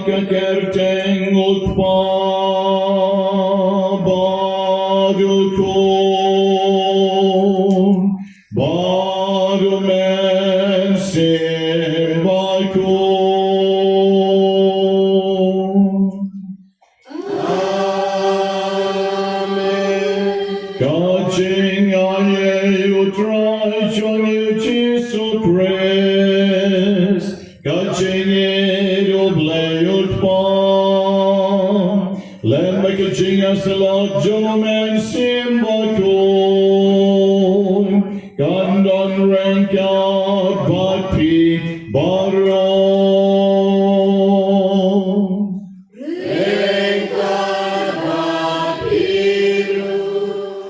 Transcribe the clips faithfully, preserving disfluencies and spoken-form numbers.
Ka kyrteng u Kpa bad u Khun bad u Mynsiem Bakhuid. Amen. Ka jingaiei u Trai jong ngi u Jisu Khrist, ka jingïeit u Blei u Kpa, lem bad ka jingïasyllok jong u Mynsiem Bakhuid, kan don ryngkat bad phi baroh.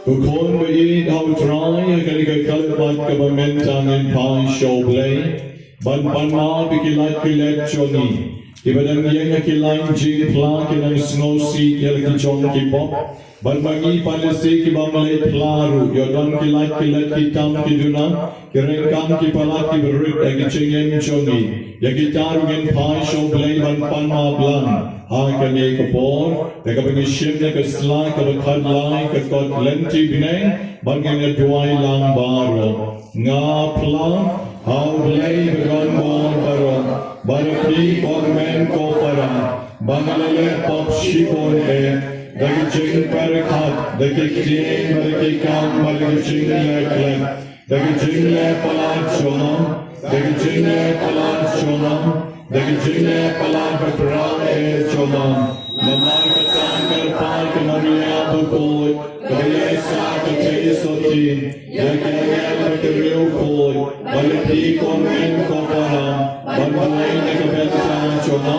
Ko khun ba ïeit ha u Trai, ha kane ka khyllipmat kaba mynta ngin phai sha u Blei ban pan map ïa ki lait ki let jong ngi, kiba dang ïeng ha ki laiñ jingphla, ki dang sngewsih ïa la ki jong ki pop. Bad ma ngi pat lehse ki bym leit phla ruh, ïoh don ki lait ki let, ki tam ki duna, ki ryngkang ki palat kiba rit ha ki jingim jong ngi. Ïa kita ruh ngin phai sha u Blei ban pan map lang ha kane ka por, da kaba ngi shim ïa ka sla kaba khatlai, ka kot Lynti Bneng, bad ngin ïa duwai lang baroh. Nga phla ha u Blei ba don bor baroh, bad ha phi ko hynmen ko para, ba nga la leh pop shibun eh, da ki jingpyrkhat, da ki ktien, bad da ki kam, bad da ki jingleh klet, da ki jingleh palat jong nga, da ki jingleh palat jong nga, da ki jingleh palat bakhraw eh jong nga. Namar kata nga kyrpad, ko Maria bakhuid, kaba ïaisah ka jingïasoh ïa ki angel bad ki riewkhuid, bad ïa phi ko hynmen ko para, ban duwai na ka bynta jong nga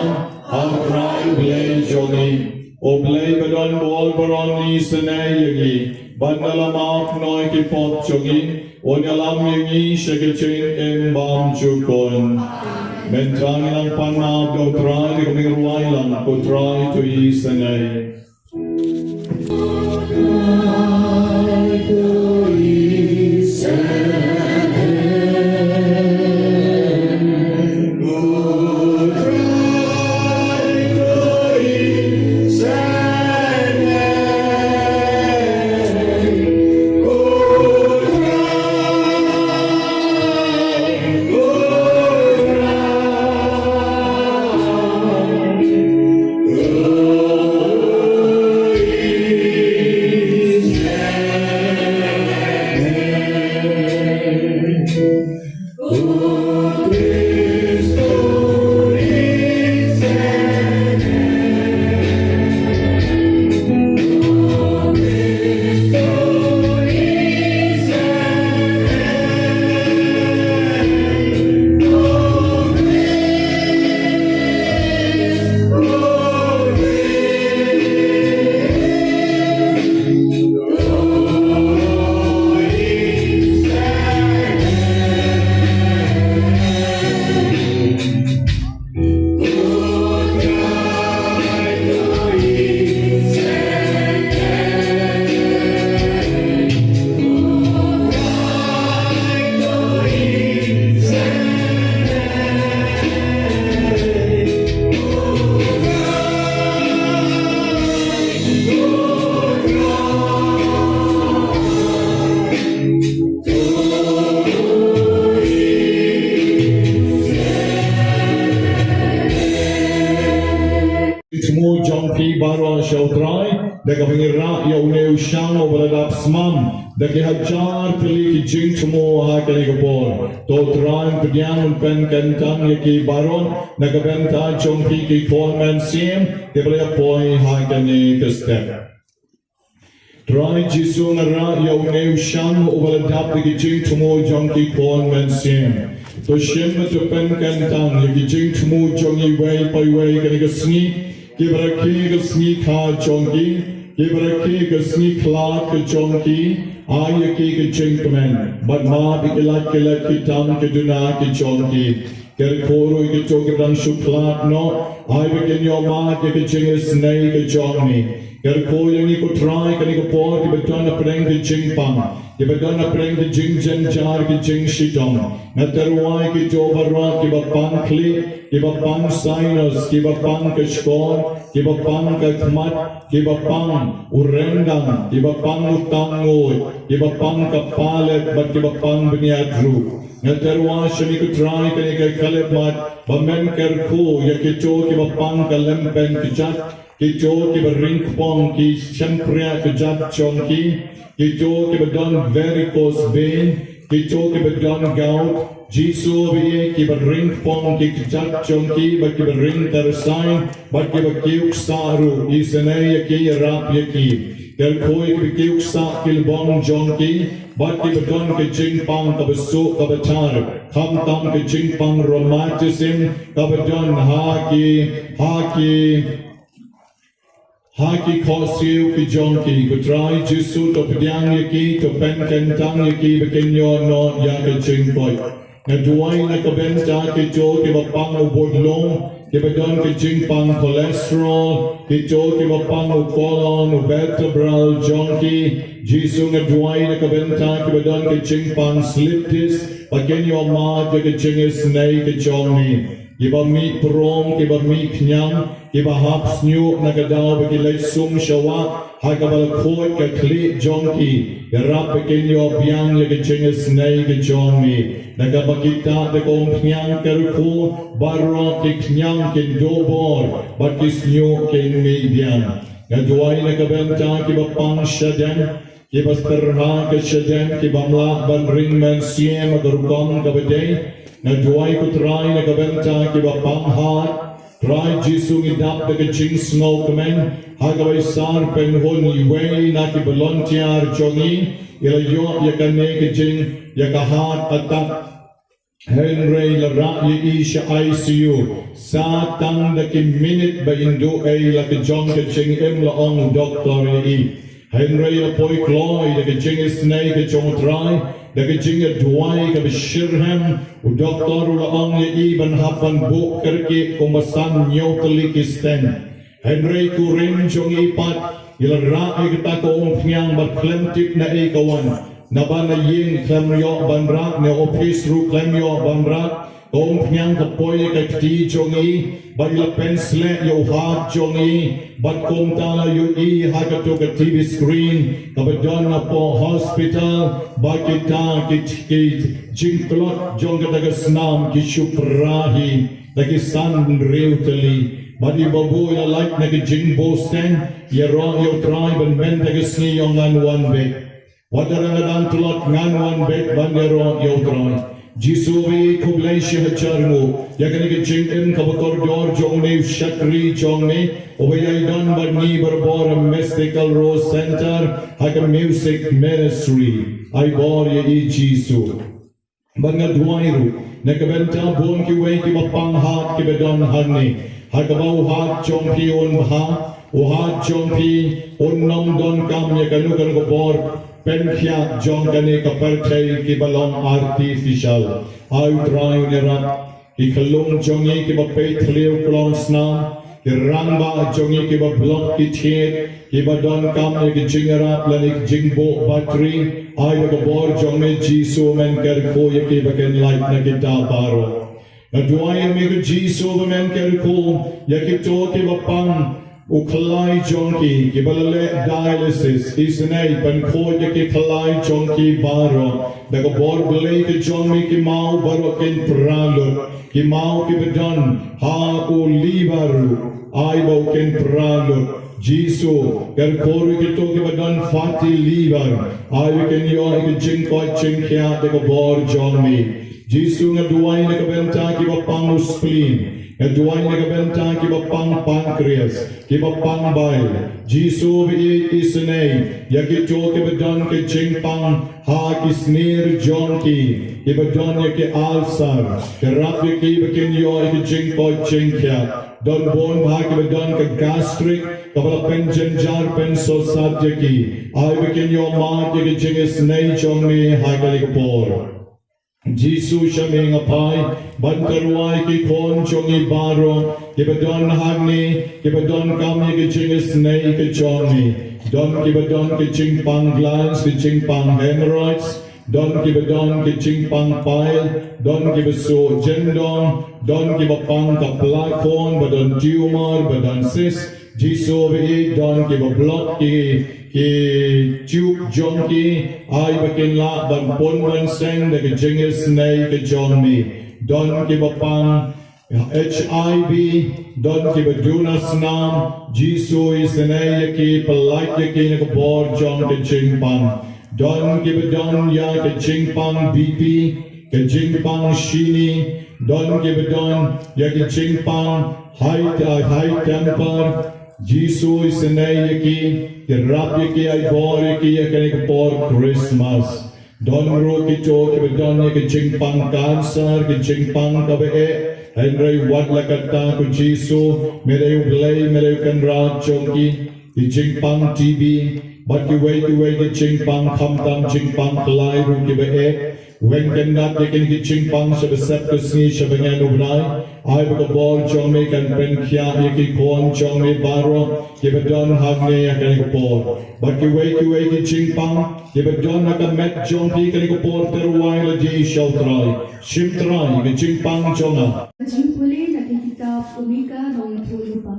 ha u Trai u Blei jong ngi. U Blei ba don bor baroh un isynei ïa ngi, bad un ïalam map noh ïa ki pop jong ngi, un ïalam ïa ngi sha ka jingim bymjukut. Mynta ngin nang pan map da u Trai, da kaba ngi rwai lang, ko Trai to isynei. jong phi baroh sha U Trai, da kaba ngi rah ïa une u shang uba la dap smam da ki hajar tylli ki jingthmu ha kane ka por. To U Trai un pdiang un pynkyntang ïa ki baroh na ka bynta jong phi ki khun mynsiem kiba la ïapoi ha kane ka step. Trai Jisu, nga rah ïa une u shang uba la dap da ki jingthmu jong ki khun mynsiem. To shim bad to pynkyntang ïa ki jingthmu jong iwei pa iwei kane ka sngi, kiba rakhe ka sngi kha jong ki, kiba rakhe ka sngi khlad ka jong ki. Ai ïa ki ka jingkmen bad map ïa ki lait ki lait ki tam ki duna ki jong ki. Kyrkhu ruh ïa kito kiba dang shu khlad noh, ai ba kin ïoh mad ïa ka jingisynei ka jong me. Kyrkhu ïa ngi ko Trai kane ka por, kiba don hapdeng ka jingpang, kiba don hapdeng ka jingjynjar ka jingshitom. Nga tyrwa ïa kito baroh kiba pang khlieh, kiba pang sinus, kiba pang ka shkor, kiba pang ka khmat, kiba pang u ryndang, kiba pang u tang nguid, kiba pang ka palat bad kiba pang bniat ruh. Nga tyrwa sha me ko Trai kane ka khyllipmat ba men kyrkhu ïa kito kiba pang ka lympen kjat, kito kiba ring kpong ki shympriah kjat jong ki, kito kiba don varicose vein, kito kiba don gout. Jisu, ba ïa kiba ring kpong ki kjat jong ki bad kiba ring tyrsain bad kiba kiew ksah ruh, isynei ïa ki, ïarap ïa ki. Kyrkhu ïa kiba kiew ksah ki lbong jong ki bad kiba don ka jingpang kaba suk kaba thar, khamtam ka jingpang rheumatism kaba don ha ki, ha ki, ha ki khohsiew ki jong ki. Ko Trai Jisu, to pdiang ïa ki, to pynkyntang ïa ki ba kin ïoh noh ïa ka jingkoit. Nga duwai na ka bynta kito kiba pang u budlong, kiba don ka jingpang cholesterol, kito kiba pang u colon, u vertebral jong ki. Jisu, nga duwai na ka bynta kiba don ka jingpang slip disc, ba kin ïoh mad ïa ka jingisynei ka jong me. Kiba mih prom, kiba mih khñiang, kiba hap shñiuh na ka daw ba ki leit sum sha wah ha kaba la khuid ka khlieh jong ki, ïarap ba kin ïoh biang ïa ka jingisynei ka jong me. Na kaba kita da ka umphniang, kyrkhu baroh ki khñiang kin duh bor bad ki shñiuh kin mih biang. Nga duwai na ka bynta kiba pang shadem, kiba tyrha ka shadem, kiba ym lah ban ring mynsiem ha ka rukom kaba dei. Nga duwai ko Trai na ka bynta kiba pang hat. Trai Jisu, ngi dap da ka jingsngewkmen ha kaba i Sar Pynhun, iwei na ki volunteer jong i, i la ïoh ïa kane ka jing, ïa ka heart attack. Hynrei la rah ïa i sha I C U sa tang da ki minit ba in duh ei la ka jong ka jingim, la ong u doktor ïa i. Hynrei la poi kloi da ka jingisynei ka jong U Trai, da ka jingïaduwai kaba shitrhem, u doktor u la ong ïa i ban hap ban buh kyrkieh kumba san hynñiew tylli ki stent. Hynrei kurim jong i pat, i la rah ïa kata ka umphniang bad khlem tip na ei ka wan. Na ban na ïing khlem ïoh ban rah, na ophis ruh khlem ïoh ban rah. Ka umphniang ka poi ïa ka kti jong i, bad i la pynsleh ïa u hat jong i, bad kumta la ïohi ha kato ka T V screen kaba don hapoh hospital, ba kita ki, ki jingtlot jong kata ka snam ki shu pra hi da ki san hynriew tylli. Bad i babu i la lait na ka jingbooh stent, ïaroh ïa U Trai ban mynta ka sngi ïoh ngan wan beit. Wat la nga dang tlot ngan wan beit ban ïaroh ïa U Trai. Jisu, wi khublei shi hajar nguh ïa kane ka jingim kaba kordor jong une u shakri jong me, uba ïai don bad ngi barabor ha Mystical Rose Center ha ka music ministry. Ai bor ïa i Jisu. Bad nga duwai ruh na ka bynta bun kiwei kiba pang hat kiba don hangne, ha kaba u hat jong phi un bha, u hat jong phi un nym donkam ïa kano kano ka bor pynkhiah jong kane ka pyrthei kiba long artificial. Ai U Trai un ïarap. Ki khyllung jong ngi kiba peit thliew klong snam, ki rangbah jong ngi kiba block ki thied, kiba donkam ïa ki jingïarap lane ki jingbooh batri, ai ba ka bor jong me Jisu men kyrkhu ïa ki ba kin lait na kita baroh. Nga duwai ïa me ko Jisu ba men kyrkhu ïa kito kiba pang U khlai jong ki, kiba la leh dialysis, isynei pynkhuid ïa ki khlai jong ki baroh. Da ka bor Blei ka jong me ki maw baroh kin pra lut. Ki maw kiba don ha u liver ruh, ai ba u kin pra lut. Jisu, kyrkhu ïa kito kiba don fatty liver, ai ba kin ïoh ïa ka jingkoit jingkhiah da ka bor jong me. Jisu, nga duwai na ka bynta kiba pang u spleen, nga duwai na ka bynta kiba pang pancreas, kiba pang bile. Jisu, ba ïeit, isynei ïa kito kiba don ka jingpang ha ki snier jong ki, kiba don ïa ki ulcer, ïarap ïa ki ba kin ïoh ïa ka jingkoit jingkhiah. Don bun bha kiba don ka gastric kaba la pynjynjar pynsosat ïa ki, ai ba kin ïoh mad ïa ka jingisynei jong me ha kane ka por. Jisu, sha me nga phai ban tyrwa ïa ki khun jong ngi baroh kiba don hangne, kiba donkam ïa ka jingisynei ka jong me. Don kiba don ka jingpang glands, ka jingpang hemorrhoids, don kiba don ka jingpang pile, don kiba suh jyndong, don kiba pang ka pla khun, ba don tumor, ba don cyst. Jisu, ba ïeit, don kiba block ki, ki tube jong ki, ai ba kin lah ban pun ban seng da ka jingisynei ka jong me. Don kiba pang HIV, don kiba duna snam. Jisu, isynei ïa ki, pyllait ïa ki na ka bor jong ka jingpang. Don kiba don ïa ka jingpang BP, ka jingpang shini, don kiba don ïa ka jingpang high, high temper. Jisu, isynei ïa ki, ïarap ïa ki, ai bor ïa ki ïa kane ka por Christmas. Don ruh kito kiba don ïa ka jingpang cancer, ka jingpang kaba eh. Hynrei wat la katta, ko Jisu, me dei U Blei, me dei U Kynrad jong ki. Ki jingpang TB bad kiwei kiwei ki jingpang, khamtam jingpang khlai ruh kiba eh. Weng kyndat ïa kine ki jingpang shaba sep ka sngi, shaba ngan, U Blei. Ai ba ka bor jong me kan pynkhiah ïa ki khun jong me baroh kiba don hangne ha kane ka por. Bad kiwei kiwei ki jingpang kiba don ha ka met jong ki kane ka por, tyrwa ïa lade sha U Trai. Shim Trai ïa ki jingpang jong nga. Jingpule na ka kitab u Mika nongïathuhlypa.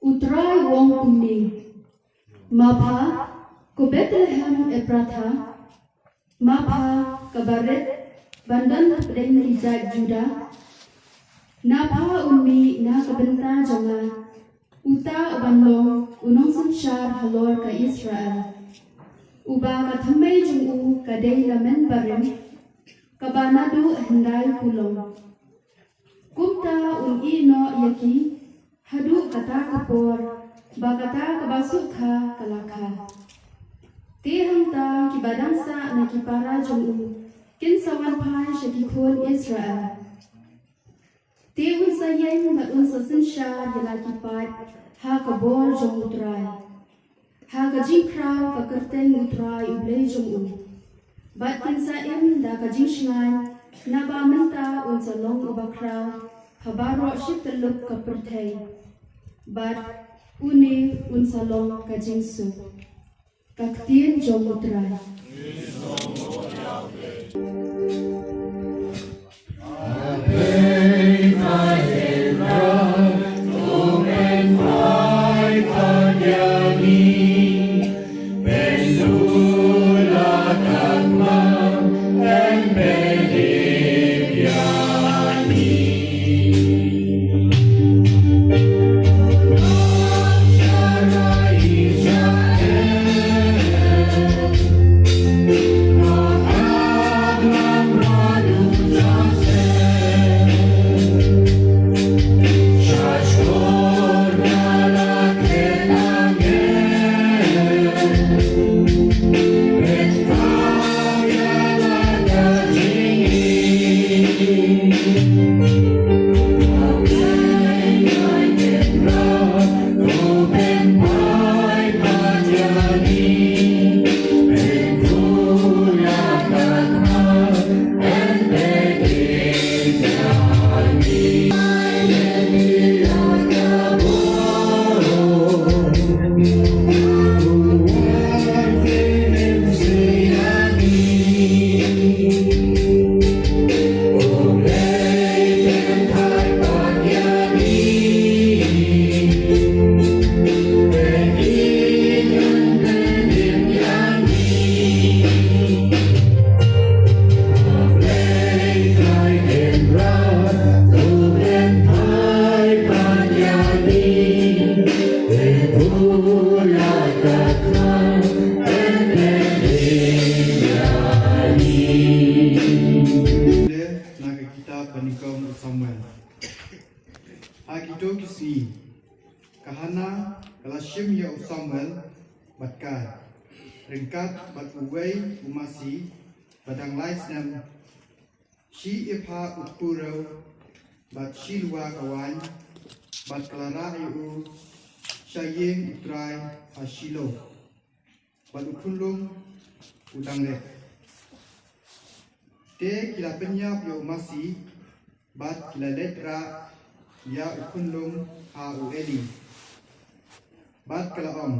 U Trai u ong kumne: Ma pha, ko Bethlehem Ephrathah, ma pha kaba rit ban don hapdeng ki jait Judah, na pha un mih na ka bynta jong nga uta uban long u nongsynshar halor ka Israel, uba ka thymmei jong u ka dei na mynbarim, kaba naduh hyndai kulong. Kumta un ïeh noh ïa ki haduh kata ka por ba kata kaba sukha ka la kha. Te hangta kiba dang sah na ki para jong u kin sa wan phai sha ki khun Israel. Te un sa ïeng bad un sa synshar ïa la ki paid ha ka bor jong U Trai, ha ka jingkhraw ka kyrteng U Trai U Blei jong u. Bad kin sa im da ka jingshngaiñ, naba mynta un sa long uba khraw ha baroh shi tyllup ka pyrthei. Bad une un sa long ka jingsuk. Ka ktien jong U Trai. Ha kito ki sngi ka Hana ka la shim ïa u Samuel bad ka ryngkat bad uwei u masi ba dang lai snem, shi epha u khurew bad shi lua ka waiñ, bad ka la rah ïa u sha ïing U Trai ha Shilo, bad u khunlung u dang leh. Te ki la pynïap ïa u masi bad ki la leit rah ïa u khunlung ha u Eli. Bad ka la ong,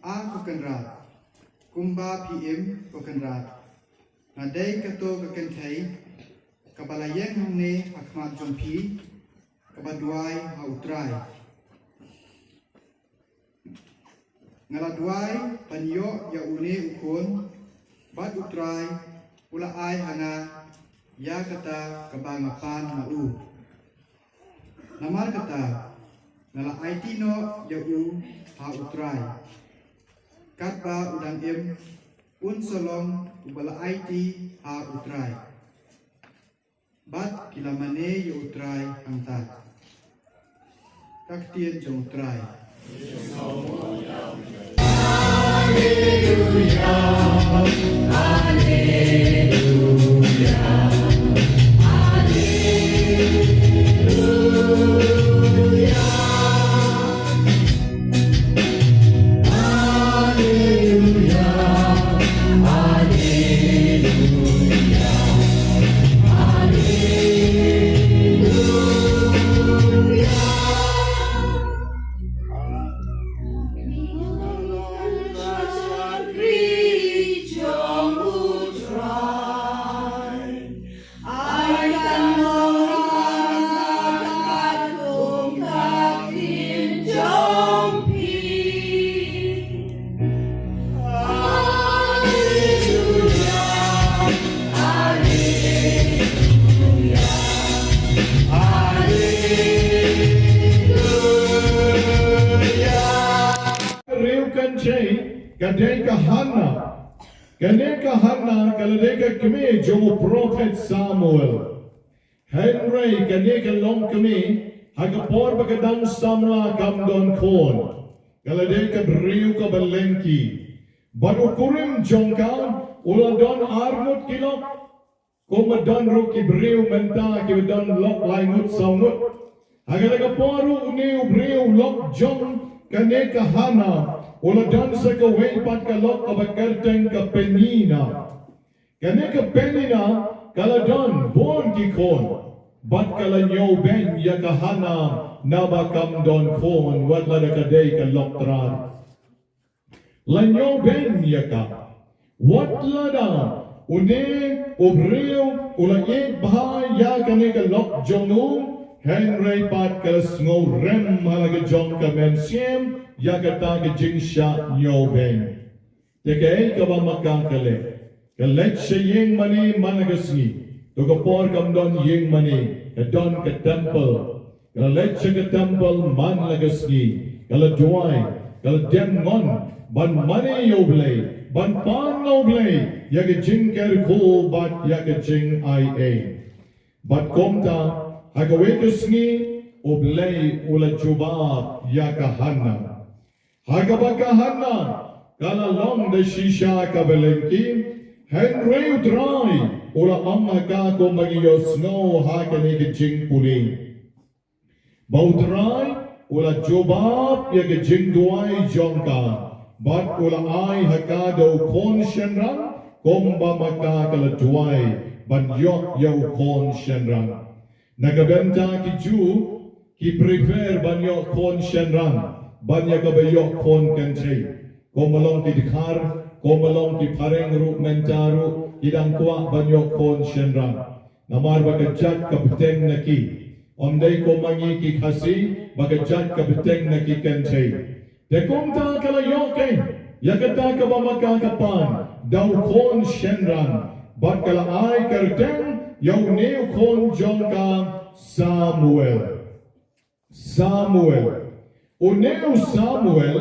A ko Kynrad, kumba phi im ko Kynrad, nga dei kato ka kynthei kaba la ïeng hangne ha khmat jong phi, kaba duwai ha U Trai. Nga la duwai ban ïoh ïa une u khun, bad U Trai u la ai ha nga ïa kata kaba nga pan na u. Namar kata nga la aiti noh ïa u ha U Trai. Katba u dang im, un sa long uba la aiti ha U Trai. Bad ki la mane ïa U Trai hangta. Ka ktien jong U Trai. Briew kynthei ka dei ka Hana. Kane ka Hana ka la dei ka kmie jong u prophet Samuel. Hynrei kane ka long kmie ha ka por ba ka dang samla kam don khun. Ka la dei ka briew kaba lyngkhi. Bad u kurim jong ka u la don ar ngut ki lok. Kumba don ruh ki briew mynta kiba don lok lai ngut saw ngut. Ha kata ka por ruh une u briew lok jong kane ka Hana u la don sa kawei pat ka lok kaba kyrteng ka Penina. Kane ka Penina ka la don bun ki khun. Bad ka la ñiewbeiñ ïa ka Hana naba kam don khun wat lada ka dei ka lok trai. La ñiewbeiñ ïa ka. Wat lada une u briew u la ïeit bha ïa kane ka lok jong u, hynrei pat ka la sngewrem ha la ka jong ka mynsiem ïa kata ka jingshah ñiewbeiñ. Te kaei kaba ma ka ka leh? Ka leit sha ïing mane man la ka sngi. To ka por kam don ïing mane, ka don ka temple. Ka la leit sha ka temple man la ka sngi. Ka la duwai, ka la dem ngon ban mane ïa U Blei, ban pan na U Blei ïa ka jingkyrkhu bad ïa ka jingai ei. Bad kumta ha kawei ka sngi U Blei u la jubab ïa ka Hana. Ha kaba ka Hana ka la long da shisha kaba lyngkhi, hynrei U Trai u la ong ha ka kumba ngi ïohsngew ha kane ka jingpule. Ba U Trai u la jubab ïa ka jingduwai jong ka, bad u la ai ha ka da u khun shynrang, kumba ma ka ka la duwai ban ïoh ïa u khun shynrang. Na ka bynta ki Jiw ki prefer ban ïoh khun shynrang ban ïa kaba ïoh khun kynthei. Kumba long ki dkhar, kumba long ki phareng ruh mynta ruh ki dang kwah ban ïoh khun shynrang. Namar ba ka jait ka bteng na ki. Ym dei kumba ngi ki Khasi ba ka jait ka bteng na ki kynthei. Te kumta ka la ïoh keiñ ïa kata kaba ma ka ka pan da u khun shynrang, bad ka la ai kyrteng ïa une u khun jong ka Samuel. Samuel. Une u Samuel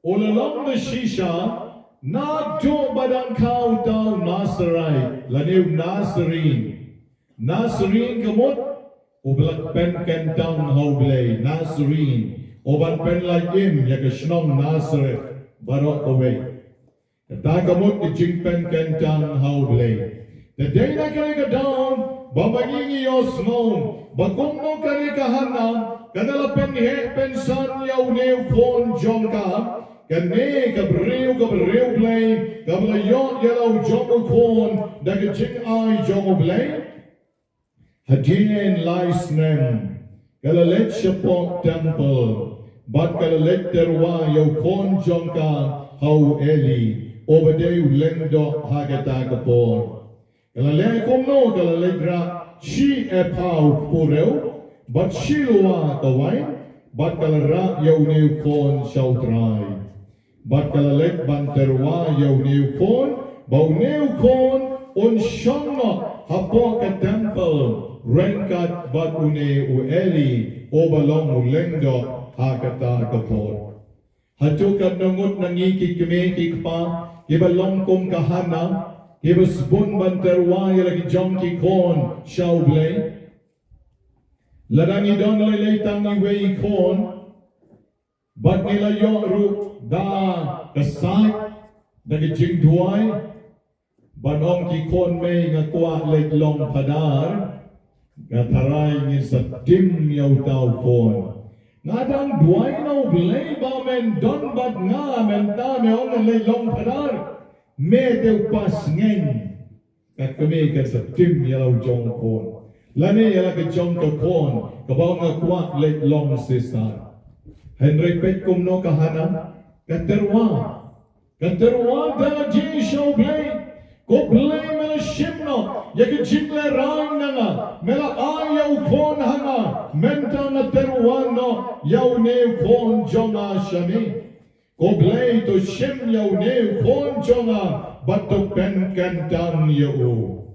u la long da shisha naduh ba dang kha uta u Nazarite lane u Nazarene. Nazarene ka mut u ba la pynkyntang ha U Blei, Nazarene, u ban pynlait im ïa ka shnong Nazareth baroh kawei. Kata ka mut ka jingpynkyntang ha U Blei. Te dei na kane ka daw ba ma ngi ngi ïohsngew ba kumno kane ka Hana ka la pynheh pynsan ïa une u khun jong ka. Kane ka briew kaba riewblei kaba la ïoh ïa la u jong u khun da ka jingai jong U Blei. Hadien lai snem ka la leit shapoh temple bad ka la leit tyrwa ïa u khun jong ka ha u Eli, uba dei u lyngdoh ha kata ka por. Ka la leh kumno? Ka la leit rah shi epha u kpu rew bad shi lua ka wain bad ka la rah ïa une u khun sha U Trai. Bad ka la leit ban tyrwa ïa une u khun ba une u khun un shong noh hapoh ka temple ryngkat bad une u Eli uba long u lyngdoh ha kata ka por. Hato katno ngut na ngi ki kmie ki kpa kiba long kum ka Hana kiba sbun ban tyrwa ïa la ki jong ki khun sha U Blei? Lada ngi don lei lei tang iwei i khun bad ngi la ïoh ruh da ka sait, da ka jingduwai ban ong, ki khun mei, nga kwah leit long phadar, nga tharai ngin sa tim ïa uta u khun. Nga dang duwai na U Blei ba men don bad nga, mynta me ong ngan leit long phadar. Me te u pas ngeng. Ka kmie kan sa tim ïa la u jong u khun lane ïa la ka jong ka khun kaba nga kwah leit long shisha. Hynrei peit kumno ka Hana ka tyrwa. Ka tyrwa da la jingshisha U Blei. Ko Blei, me la shim noh ïa ka jinglehrain na nga, me la ai ïa u khun ha nga, mynta nga tyrwa noh ïa une u khun jong nga sha me. Ko Blei, to shim ïa une u khun jong nga bad to pynkyntang ïa u.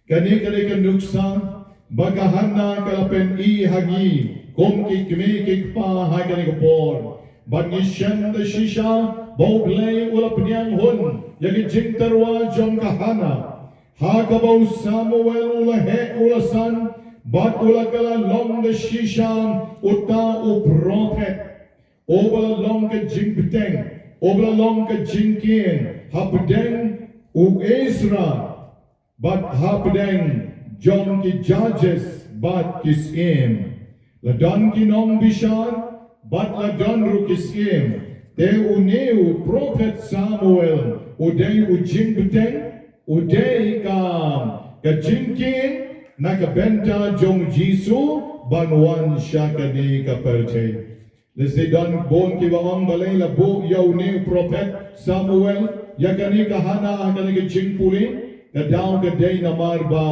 Kane ka dei ka nuksa ba ka Hana ka la pyni ha ngi kum ki kmie ki kpa ha kane ka por. Bad ngi shem da shisha ba U Blei u la pdiang hun ïa ka jingtyrwa jong ka Hana, ha kaba u Samuel u la heh u la san bad u la kylla long da shisha uta u prophet. Uba la long ka jingbteng, uba la long ka jingkieñ hapdeng u Ezra bad hapdeng jong ki judges bad ki syiem. La don ki nongbishar bad la don ruh ki syiem. Te une u prophet Samuel u dei u jingbteng, u dei ka, ka jingkieñ na ka bynta jong Jisu ban wan sha kane ka pyrthei. Lehse don bun kiba ong, balei la buh ïa une u prophet Samuel ïa kane ka Hana ha kane ka jingpule? Ka daw ka dei namar ba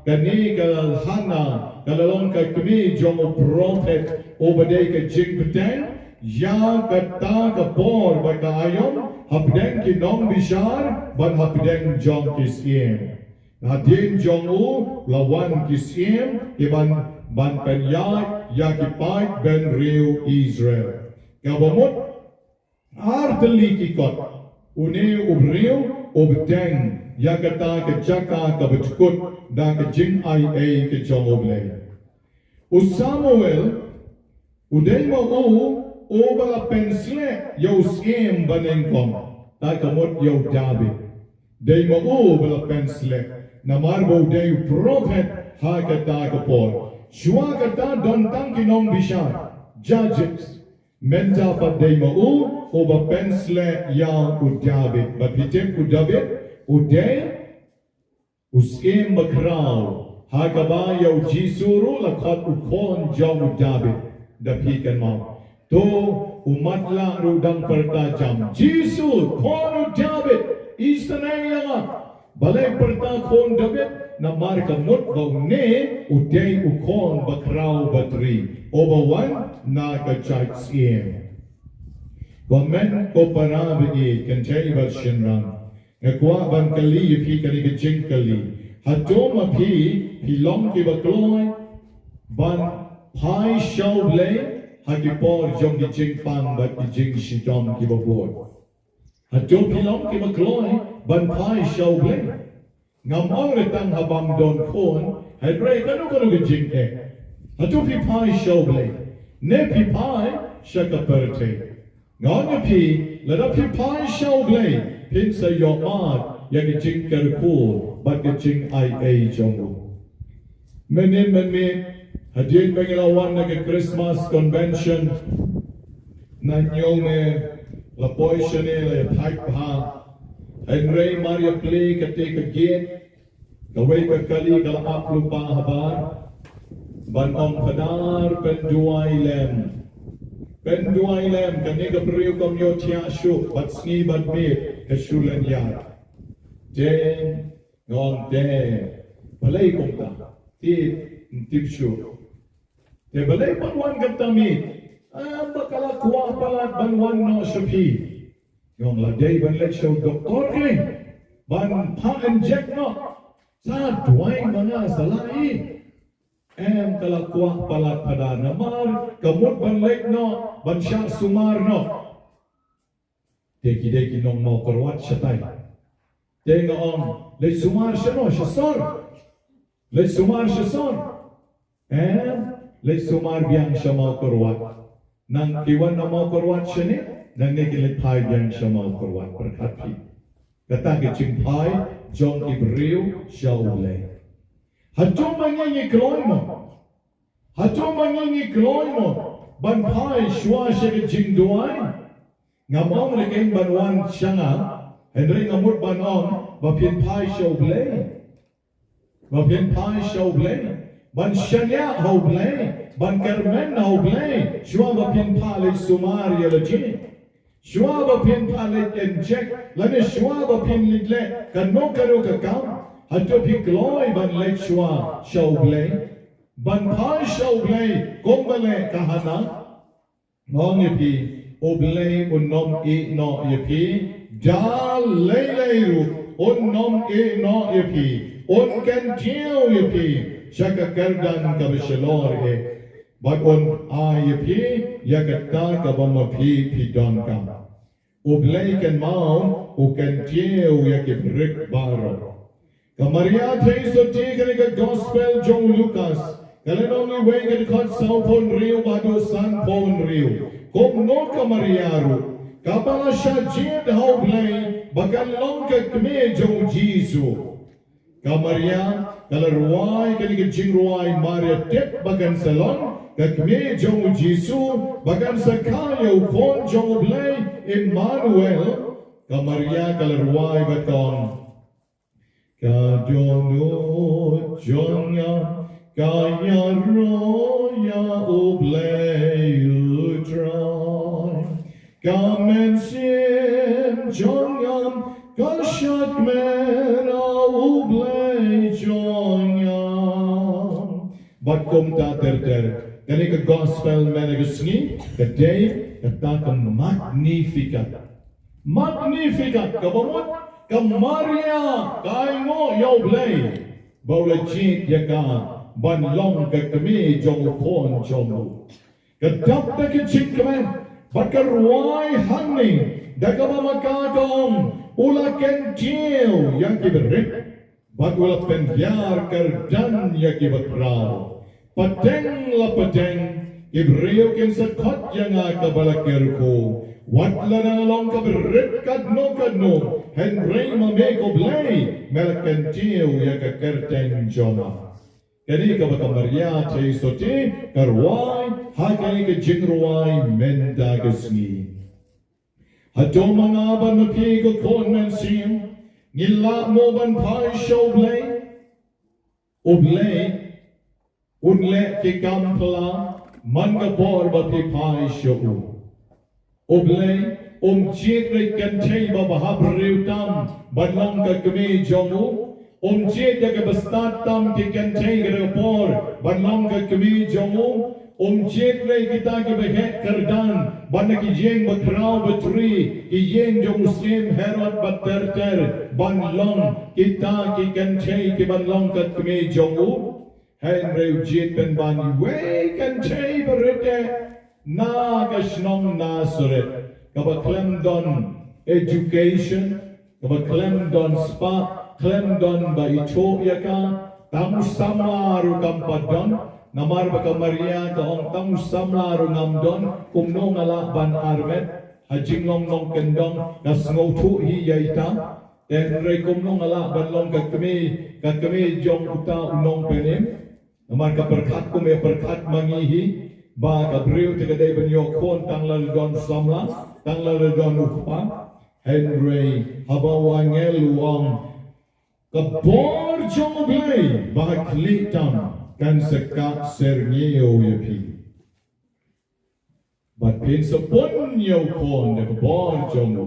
kane ka Hana ka la long ka kmie jong u prophet uba dei ka jingbteng ïa kata ka por bad ka aïom hapdeng ki nongbishar bad hapdeng jong ki syiem. Hadien jong u la wan ki syiem ki ban, ban pynïaid ïa ki paid bynriew Israel. Kaba mut ar tylli ki kot une u briew u bteng ïa kata ka jaka kaba jkut da ka jingaiei ka jong U Blei. U Samuel u dei ma u uba la pynsleh ïa u syiem banyngkong, ta ka mut ïa u David. Dei ma u uba la pynsleh namar ba u dei u prophet ha kata ka por. Shuwa kata don tang ki nongbishar, judges. Mynta pat dei ma u uba pynsleh ïa u David. Bad phi tip u David u dei u syiem bakhraw ha kaba ïa u Jisu ruh la khot u khun jong u David. Da phi kynmaw, to u matlah ruh dang pyrta jam, Jisu, khun u David, isynei ïa nga. Balei pyrta khun David? Namar ka mut ba une u dei u khun bakhraw batri uba wan na ka jait syiem. Ko hynmen ko para baieit, kynthei bad shynrang, nga kwah ban kylli ïa phi kane ka jingkylli. Hato ma phi phi long kiba kloi ban phai sha U Blei ha ki por jong ki jingpang bad ki jingshitom kiba bud? Hato phi long kiba kloi ban phai sha U Blei? Ngam ong re tang ha bym don khun, hynrei kano kano ka jingeh. Hato phi phai sha U Blei ne phi phai sha ka pyrthei? Nga ong ïa phi, lada phi phai sha U Blei, phin sa ïohmad ïa ka jingkyrkhu bad ka jingai ei jong u. Mynnin mynmiet, hadien ba ngi la wan na ka Christmas convention, na ñiew me la poi shane la ïa thait bha. Hynrei mar ïa plie kata ka gate, kawei ka kali ka la ap lypa habar ban ong, Phadar, pynduwai lem. Pynduwai lem, kane ka briew kam ïohthiah shuh bad sngi bad miet ka shu lynñiar. Te nga ong, te balei kumta? Te ym tip shuh. Te balei pat wan kata miet? Ah, ba ka la kwah palat ban wan noh sha phi. Nga ong, la dei ban leit sha u doktor keiñ ban phah injek noh. Sa duwai ma nga sa lah hi. Em, ka la kwah palat, Phadar, namar ka mut ban leit noh ban shah sumar noh. Te ki dei ki nong Mawkyrwat shatai. Te nga ong, leit sumar shano? Sha sor? Leit sumar sha sor? Em, leit sumar biang sha Mawkyrwat. Nang ki wan na Mawkyrwat shane, nangne kin leit phai biang sha Mawkyrwat, pyrkhat phi. Kata ka jingphai jong ki briew sha U Blei. Hato ma ngi ngi kloi mo? Hato ma ngi ngi kloi mo ban phai shuwa sha ka jingduwai? Ngam ong re keiñ ban wan sha nga, hynrei nga mut ban ong ba phin phai sha U Blei. Ba phin phai sha U Blei, ban shaniah ha U Blei, ban kyrmen ha U Blei shuwa ba phin phah leit sumar ïa la jong. Shuwa ba phin phah leit injek, lane shuwa ba phin leit leh kano kano ka kam, hato phi kloi ban leit shuwa sha U Blei? Ban phai sha U Blei kumba leh ka Hana? Nga ong ïa phi, U Blei un ym ïeh noh ïa phi, da lei lei ruh un ym ïeh noh ïa phi, un kyntiew ïa phi sha ka kyrdan kaba shalor eh, bad un ai ïa phi ïa kata kaba ma phi phi donkam. U Blei kynmaw u kyntiew ïa ki brit baroh. Ka Maria Theisotti, kane ka Gospel jong u Lukas, ka lynnong wei, ka dkhot sawphew hynriew bad sanphew hynriew. Kumno ka Maria ruh, kaba la shah jied ha U Blei ba kan long ka kmie jong u Jisu. Ka Maria ka la rwai kane ka jingrwai, Maria tip ba kan sa long ka kmie jong u Jisu, ba kan sa kha ïa u Khun jong U Blei, Immanuel. Ka Maria ka la rwai bad ka ong, ka dohnud jong nga ka ïaroh ïa U Blei U Trai. Ka mynsiem jong nga ka shad kmen ha U Blei jong nga. Bad kumta ter ter. Kane ka Gospel mynta ka sngi ka dei kata ka Magnificat. Magnificat kaba mut ka Maria ka ainguh ïa U Blei ba u la jied ïa ka ban long ka kmie jong u Khun jong u. Ka dap da ka jingkmen bad ka rwai hangne da kaba ma ka ka ong, u la kyntiew ïa ki brit bad u la pynhiar kyrdan ïa ki bakhraw. Pateng la pateng ki briew kin sa khot ïa nga kaba la kyrkhu. Wat lada nga long ka brit katno katno, hynrei ma me ko Blei me la kyntiew ïa ka kyrteng jong nga. Kane kaba ka Maria Theisotti ka rwai ha kane ka jingrwai mynta ka sngi. Hato ma nga bad ma phi ko khun mynsiem ngi lah mo ban phai sha U Blei? U Blei un leh ki kam phylla man ka por ba phi phai sha u. U Blei um jied re kynthei ba bha briew tam ban long ka kmie jong u. Um jied da kaba stad tam ki kynthei ka da ka por ban long ka kmie jong u. Um jied re kita kiba heh kyrdan ban da ki ïing bakhraw batri, ki ïing jong u syiem Herod bad ter ter ban long kita ki kynthei ki ban long ka kmie jong u. Hynrei u jied pynban iwei kynthei barit eh na ka shnong Nasareth kaba khlem don education, kaba khlem don spah, khlem don ba ithuh ïa ka, tang u samla ruh kam pat don, Namar ba ka Maria ka ong, tang u samla ruh ngam don, kumno nga lah ban armet? Ha jinglong nongkyndong ka sngewthuh hi ïa ita. Te hynrei kumno nga lah ban long ka kmie, ka kmie jong uta u nongpynim? Namar ka pyrkhat kum ïa pyrkhat ma ngi hi, ba ka briew te ka dei ban ïoh khun tang lada don samla, tang lada don u kpa. Hynrei haba u angel u ong, ka bor jong U Blei ba ha khlieh tam kan sa kah syrngiew ïa phi. Bad phin sa pun ïa u khun da ka bor jong u.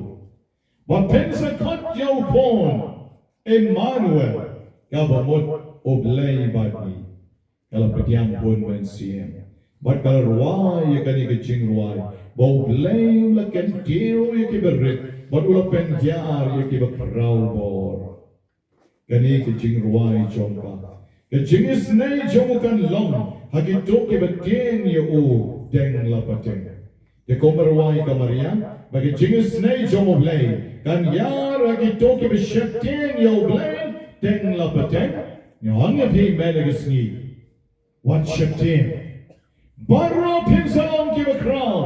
Bad phin sa khot ïa u khun Emmanuel, kaba mut U Blei bad ngi. Ka la pdiang bun mynsiem. Bad ka la rwai ïa kane ka jingrwai ba U Blei u la kyntiew ïa kiba rit bad u la pynhiar ïa kiba khraw bor. Kane ka jingrwai jong ka, ka jingisynei jong u kan long ha kito kiba tieng ïa u deng la pateng. Te kumba rwai ka Maria ba ka jingisynei jong U Blei kan ïar ha kito kiba sheptieng ïa U Blei deng la pateng. Ngi ong ïa phi mynta ka sngi, wat sheptieng. Baroh phin sa long kiba khraw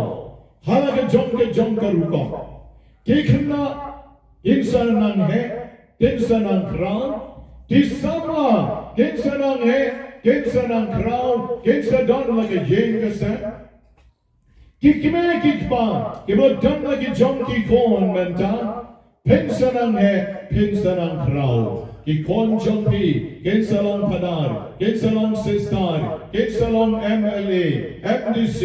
ha la ka jong ka jong ka rukom. Ki khynnah kin sa nang heh, kin sa nang khraw. Ki samla kin sa nang heh, kin sa nang khraw, kin sa don la ka ïing ka sem. Ki kmie ki kpa kiba don la ki jong ki khun mynta, phin sa nang heh, phin sa nang khraw. Ki khun jong phi kin sa long phadar, kin sa long sister, kin sa long M L A, M D C,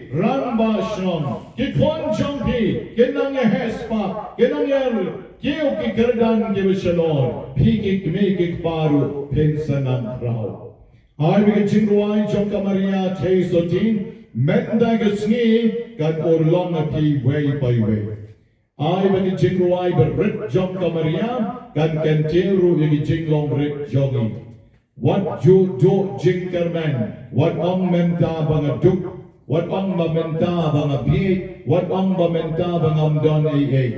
rangbah shnong. Ki khun jong phi kin nang ïa heh spah, kin nang ïa kiew ki kyrdan kiba shalor. Phi ki kmie ki kpa ruh phin sa nang khraw. Ai ba ka jingrwai jong ka Maria thei sotti mynta ka sngi kan urlong ïa phi wei pa wei. Ai ba ka jingrwai ba rit jong ka Maria kan kyntiew ruh ïa ka jinglong rit jong ngi. Wat ju duh jingkyrmen, wat ong mynta ba nga duk, wat ong ba mynta ba nga bieit, wat ong ba mynta ba ngam don ei ei.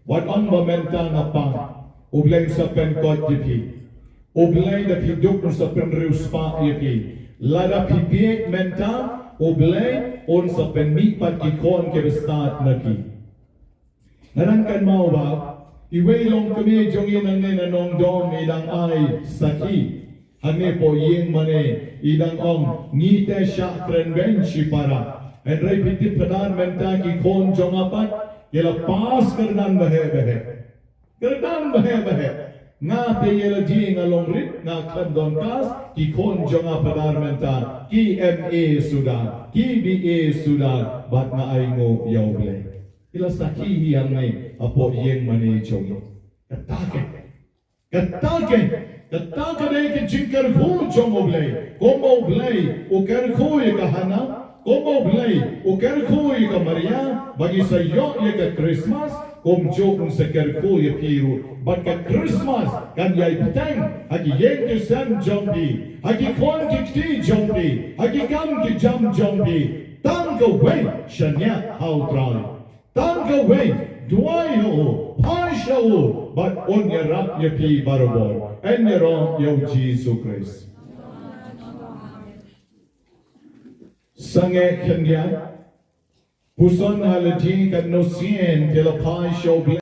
Wat ong ba mynta nga pang. U Blei un sa pynkoit ïa phi. U Blei, da phi duk un sa pynriewspah ïa phi. Lada phi bieit mynta, U Blei un sa pynmih pat ki khun kiba stad na phi. Nga dang kynmaw ba iwei i longkmie jong ngi nangne na Nongdom i dang ai sakhi. Hangne hapoh ïing mane i dang ong, ngi te shah kren beiñ shipara. Hynrei phi tip, phadar mynta ki khun jong nga pat ki la pass kyrdan baheh baheh. Kyrdan baheh baheh. Nga te ïa lade nga long rit, nga khlem don kas, ki khun jong nga phadar mynta ki M A suda, ki B A suda, bad nga ainguh ïa U Blei. Ki la sakhi hi hangne hapoh ïing mane jong ngi. Kata ka Kata ka, kata ka dei ka jingkyrkhu jong U Blei. Kumba U Blei u kyrkhu ïa ka Hana, kumba U Blei u kyrkhu ïa ka Maria, ba ngi sa ïoh ïa ka Christmas, kumjuh un sa kyrkhu ïa phi ruh. Bad ka Christmas kan ïai bteng ha ki ïing ki sem jong phi, ha ki khun ki kti jong phi, ha ki kam ki jam jong phi. Tang kawei, shaniah ha U Trai. Tang kawei, duwai ha u, phai sha u, bad un ïarap ïa phi barabor. Yn ïaroh ïa U Jisu Khrist. Sangeh khyndiat, puson ha lade katno sien ki la phai sha U Blei.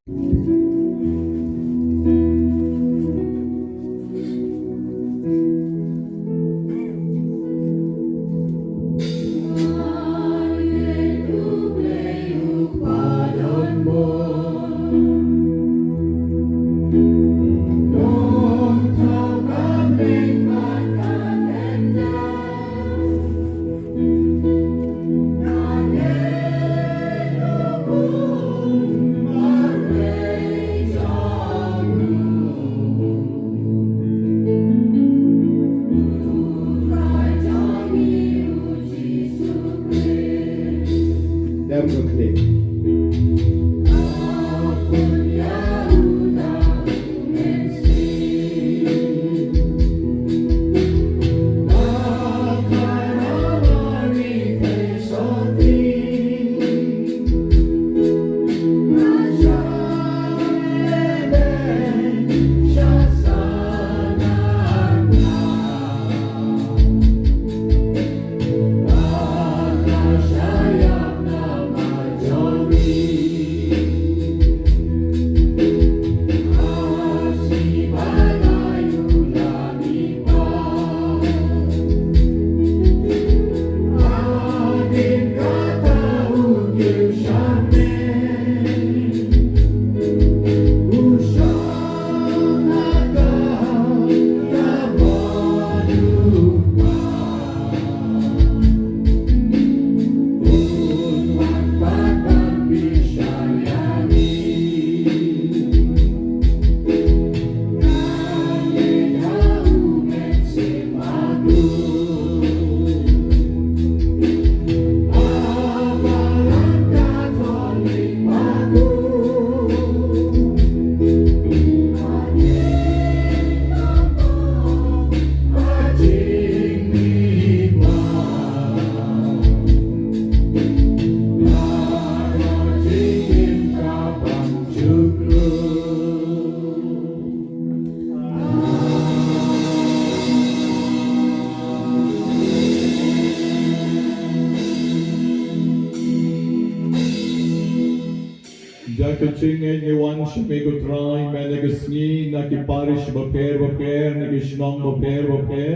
Ïa ka jingngeit ngi wan sha me ko Trai mynne ka sngi na ki parish bapher bapher, na ki shnong bapher bapher,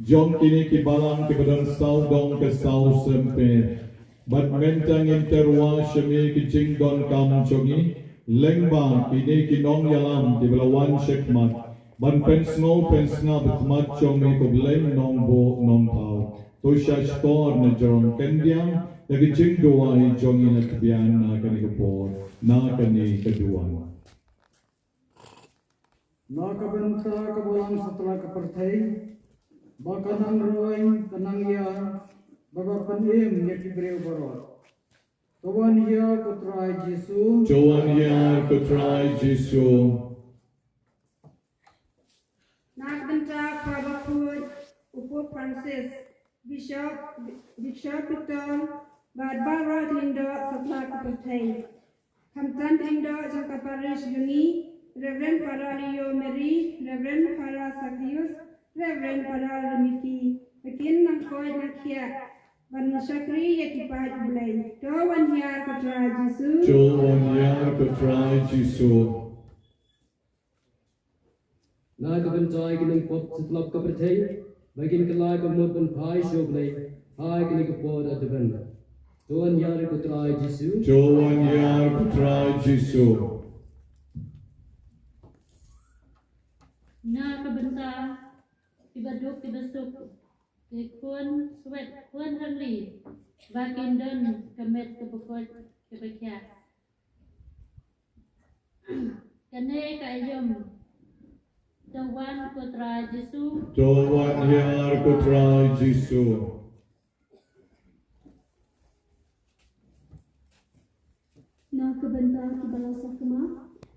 jong kine ki balang kiba don sawdong ka sawsem pher. Bad mynta ngin tyrwa sha me ki jingdonkam jong ngi, lyngba kine ki nongïalam kiba la wan shakhmat ban pynsngew pynsngap ha khmat jong me ko Blei nongbuh nongthaw. To sha shkor na jrong khyndiat ïa ka jingduwai jong ngi na ka biang na kane ka por, na kane ka duwan. Na ka bynta ka Balang Satlak ka pyrthei, ba ka nang roi, ka nang ïa, ba ka pynim ïa ki briew baroh. To wan hiar ko Trai Jisu. To wan hiar ko Trai Jisu. Na ka bynta ka Bakhuid u Pope Francis, Bishop, Bishop Peter, bad baroh ki lyngdoh Satlak ka pyrthei. Khamtam ki lyngdoh jong ka parish jong ngi, Reverend Father Leo Mary, Reverend Father Zacchaeus, Reverend Father Remiki, ba kin nang koit nang khiah ban shakri ïa ki paid U Blei. To wan hiar ko Trai Jisu. To wan hiar ko Trai Jisu. Na ka bynta ki nongpop Satlak ka pyrthei, ba kin kylla ka mut ban phai sha U Blei ha kane ka por Advent. To wan hiar ko Trai Jisu. To wan hiar ko Trai Jisu. Na ka bynta kiba duk kiba suk, ki khun swet khun rangli, ba kin don ka met kaba koit kaba khiah. Kane ka aïom. To wan ko Trai Jisu. To wan hiar ko Trai Jisu. Na ka bynta kiba la sakma,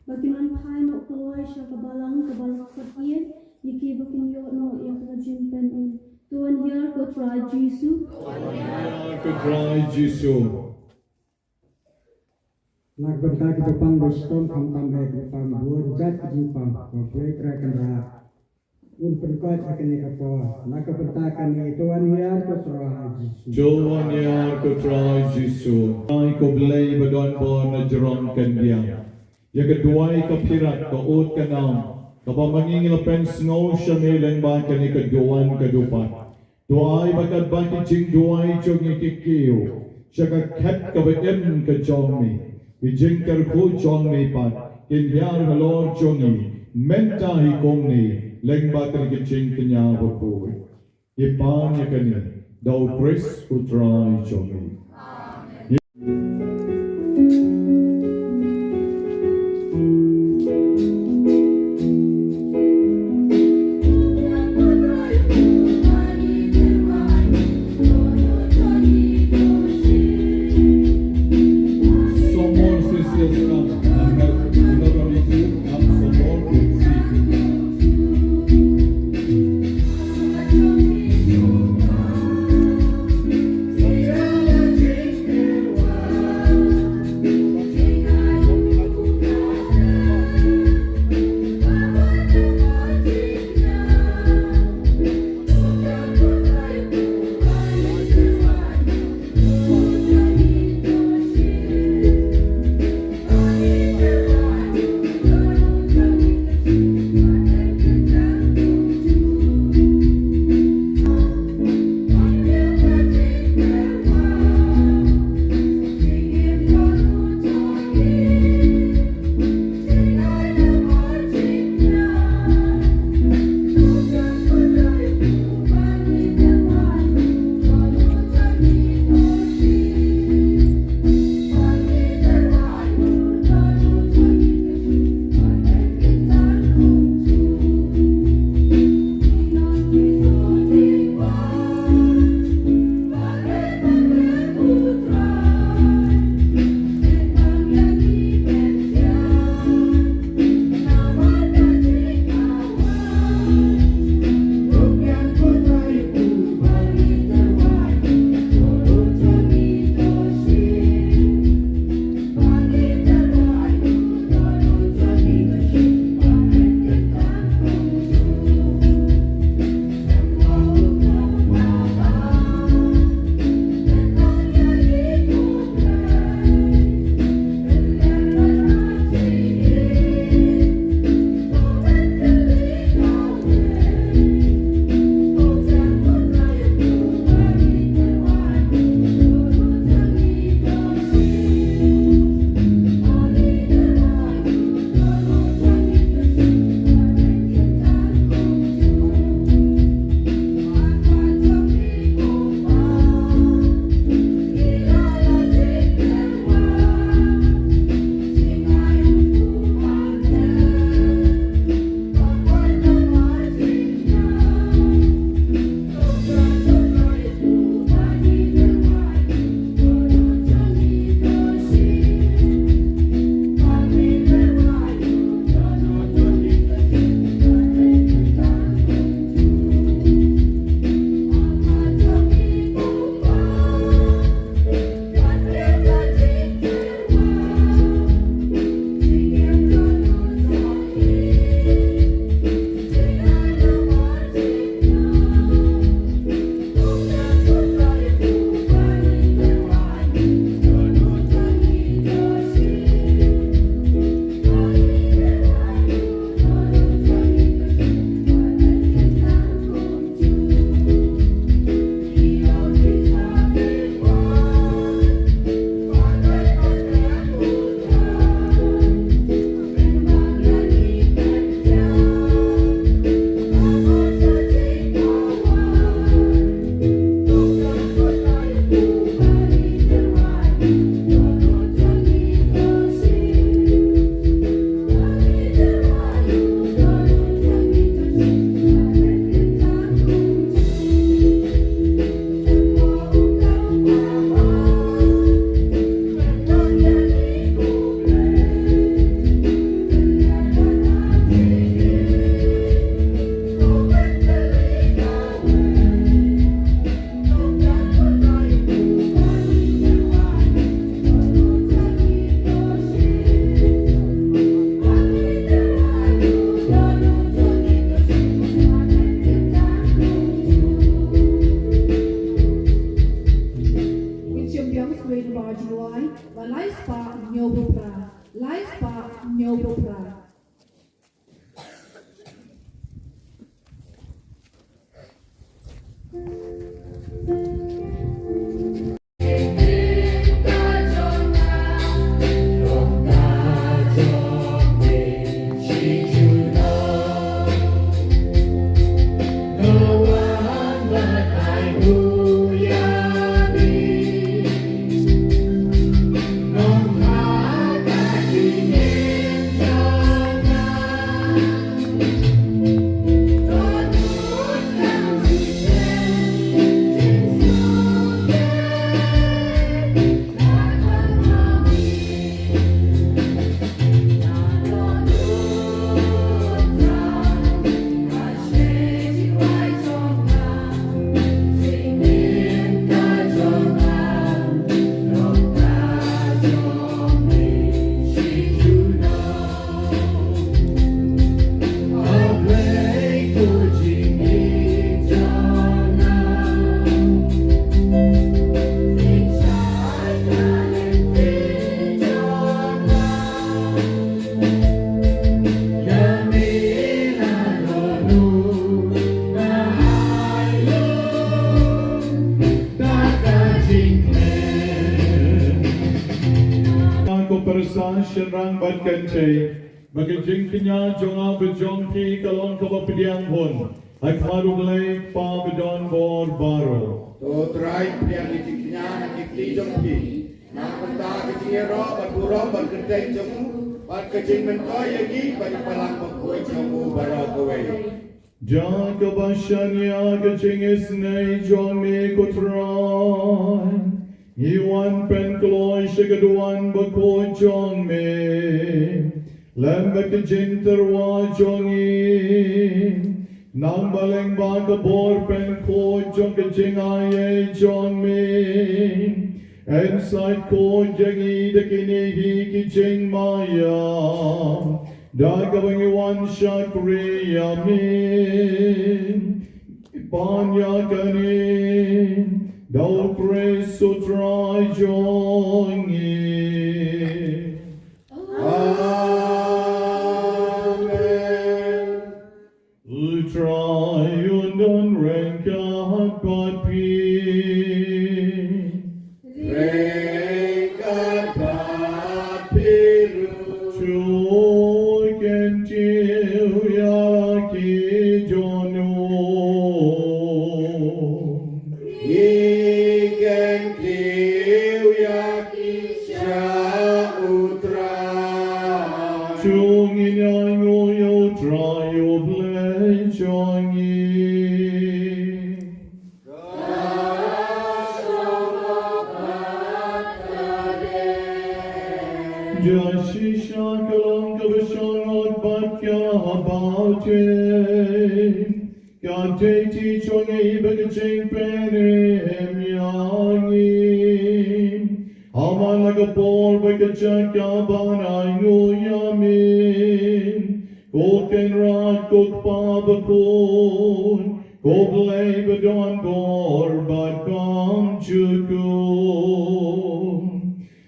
ba kin wan phai noh kloi sha ka balang kaba la khot ïa, ïa kiba kin ïoh noh ïa ka jingpynim. To wan hiar ko Trai Jisu. To wan hiar ko Trai Jisu. Na ka bynta kiba pang ba shitom, khamtam eh kiba pang, bun jait ki jingpang, ko Blei Trai Kynrad un pynkoit ha kane ka por. Na ka bynta kane, to wan hiar ko Trai Jisu. To wan hiar ko Trai Jisu. Ai ko Blei ba don bor na jrong khyndiat, ïa ka duwai ka phirat ka ud ka nam, kaba ma ngi ngi la pynsngew sha me lyngba kane ka duwan ka dupat. To ai ba katba ki jingduwai jong ngi ki kiew sha ka khet kaba im ka jong me, ki jingkyrkhu jong me pat kin hiar halor jong ngi mynta hi kumne, lyngba kane ka jingkñia bakhuid. Ngi pan ïa kane da U Khrist U Trai jong ngi. Some more sisters come and help. Not only two, come some more to see. Jong Swe Naba Jingwai, ba lai spah hynñiewphew phra, lai spah hynñiewphew phra. Ko para shynrang bad kynthei, ba ka jingkñia jong nga bad jong phi ka long kaba pdiang bun ha khmat U Blei Kpa badonbor baroh. To Trai pdiang ïa ka jingkñia na ki kti jong phi, na ka bynta ka jingïaroh bad burom bad kyrteng jong u, bad ka jingmyntoi ïa ngi bad ïa ki balang bakhuid jong u baroh kawei. Da kaba shaniah ka jingisynei jong me ko Trai, ngi wan pynkloi sha ka duwan bakhuid jong me lem bad ka jingtyrwa jong ngi. Nang ba lyngba ka bor pynkhuid jong ka jingai ei jong me, yn sait khuid ïa ngi da kine hi ki jingmaïa, da kaba ngi wan shakri ïa me. Ngi pan ïa kane da U Khrist U Trai jong ngi. Amen. U Trai un don ryngkat bad phi. Ryngkat bad phi ruh. To kyntiew ïa la ki dohnud. Ngi kyntiew ïa ki sha U Trai. To ngin ïa ainguh ïa U Trai U Blei jong ngi. Da shisha ka long kaba shongshit bad kaba teng, ka dei ti jong ngi bad ka jingpynim ïa ngi. Ha man la ka por bad ka jaka ban ainguh ïa me, ko Kynrad, ko Kpa bakhuid, ko Blei badonbor bad bymjukut.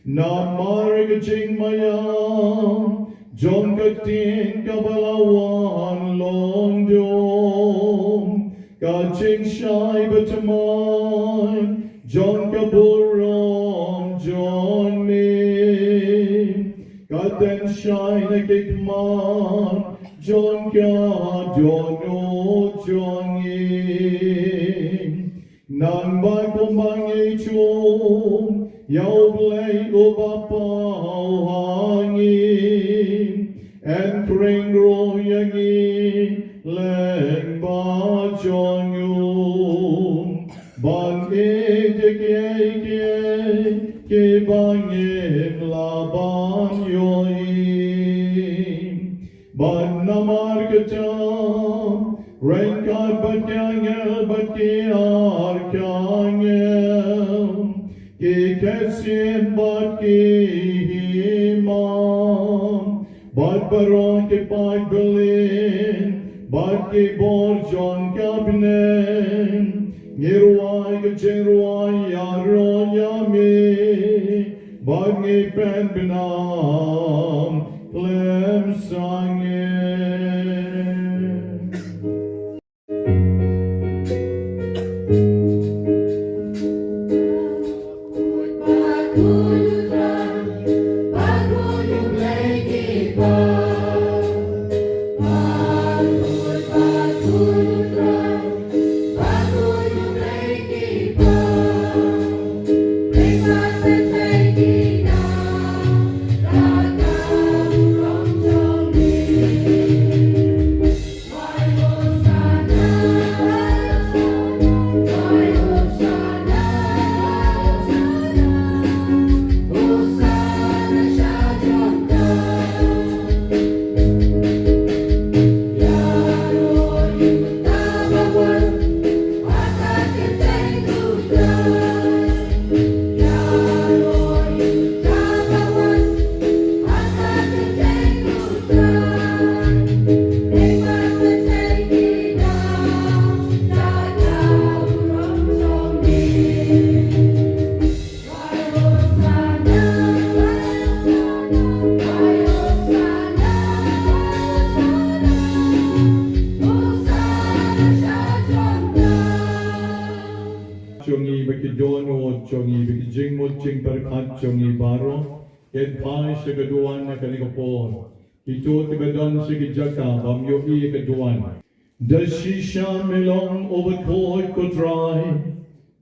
Namar ka jingmaïa jong ka ktien kaba la wan long dum, ka jingshai bathymmai jong ka burom jong me, ka tynshai na ki khmat jong ka dohnud jong ngi. Nangba kumba ngi shum ïa U Blei uba paw ha ngi, yn khring ruh ïa ngi lyngba jong u, ban ïeit ïa kiei kiei kiba ngim lah ban ïohi. Bad namar kata, ryngkat bad ki angel bad ki archangel, ki ksiem bad ki hima, bad baroh ki paidbah bad ki bor jong ka bneng, ngi rwai ka jingrwai ïaroh ïa me. Bad ngi pynbna khlem sangeh. Jong ngi bad ki dohnud jong ngi bad ki jingmut jingpyrkhat jong ngi baroh kin phai sha ka duwan ha kane ka por. Kito kiba don sha ki jaka bym ïohi ïa ka duwan. Da shisha me long uba khuid, ko Trai,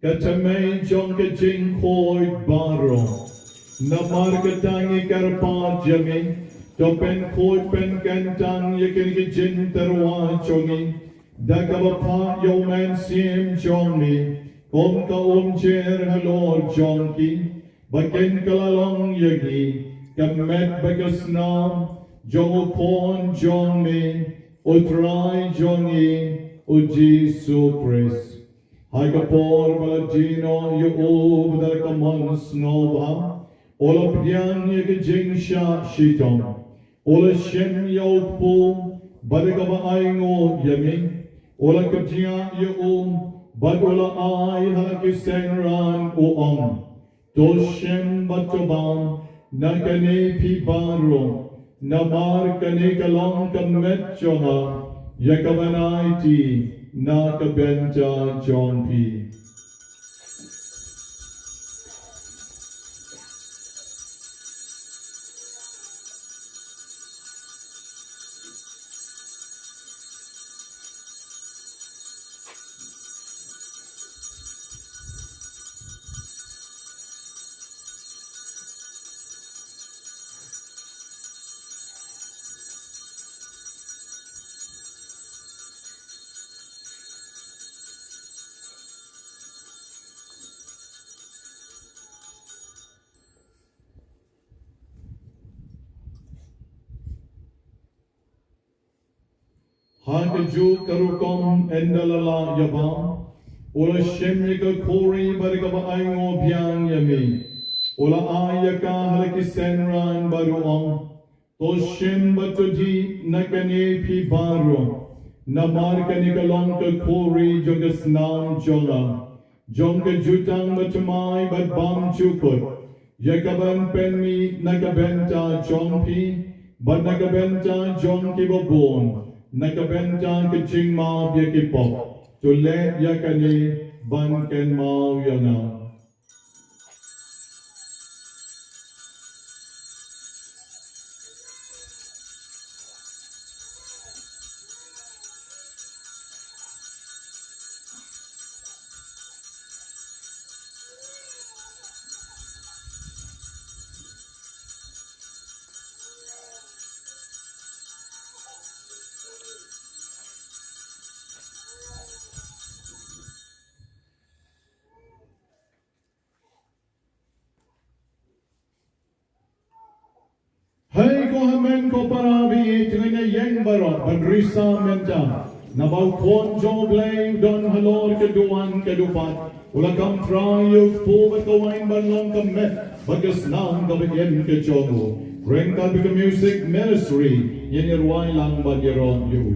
ka tymmen jong ka jingkhuid baroh. Namar kata ngi kyrpad ïa me, to pynkhuid pynkyntang ïa kine ki jingtyrwa jong ngi da kaba phah ïa u Mynsiem jong me kum ka umjer halor jong ki, ba kin kylla long ïa ngi ka met bad ka snam jong u Khun jong me, u Trai jong ngi, u Jisu Khrist. Ha ka por ba la die noh ïa u, ba da ka mon sngewbha u la pdiang ïa ka jingshah shitom, u la shim ïa u kpu, bad da kaba ainguh ïa me u la kdiah ïa u, bad u la ai ha la ki synran, u ong: To shim bad to bam na kane phi baroh, namar kane ka long ka met jong nga, ïa ka ban aiti na ka bynta jong phi. Ha kajuh ka rukom, ynda la lah ïa bam, u la shim ïa ka khuri bad kaba ainguh biang ïa me, u la ai ïa ka ha la ki synran bad u ong: To shim bad to dih na kane phi baroh, namar kane ka long ka khuri jong ka snam jong nga, jong ka jutang bathymmai bad bymjukut, ïa ka ban pynmih na ka bynta jong phi bad na ka bynta jong kiba bun, na ka bynta ka jingmap ïa ki pop. To leh ïa kane ban kynmaw ïa nga. Hei ko hynmen ko para ba ïeit, to ngin ïeng baroh ban risa mynta, naba u Khun jong U Blei u don halor ka duwan ka dewpat, u la kam trai ïa u kpu bad ka wain ban long ka met bad ka snam kaba im ka jong u. Ryngkat bad ka music ministry ngin ïarwai lang bad ïaroh ïa u.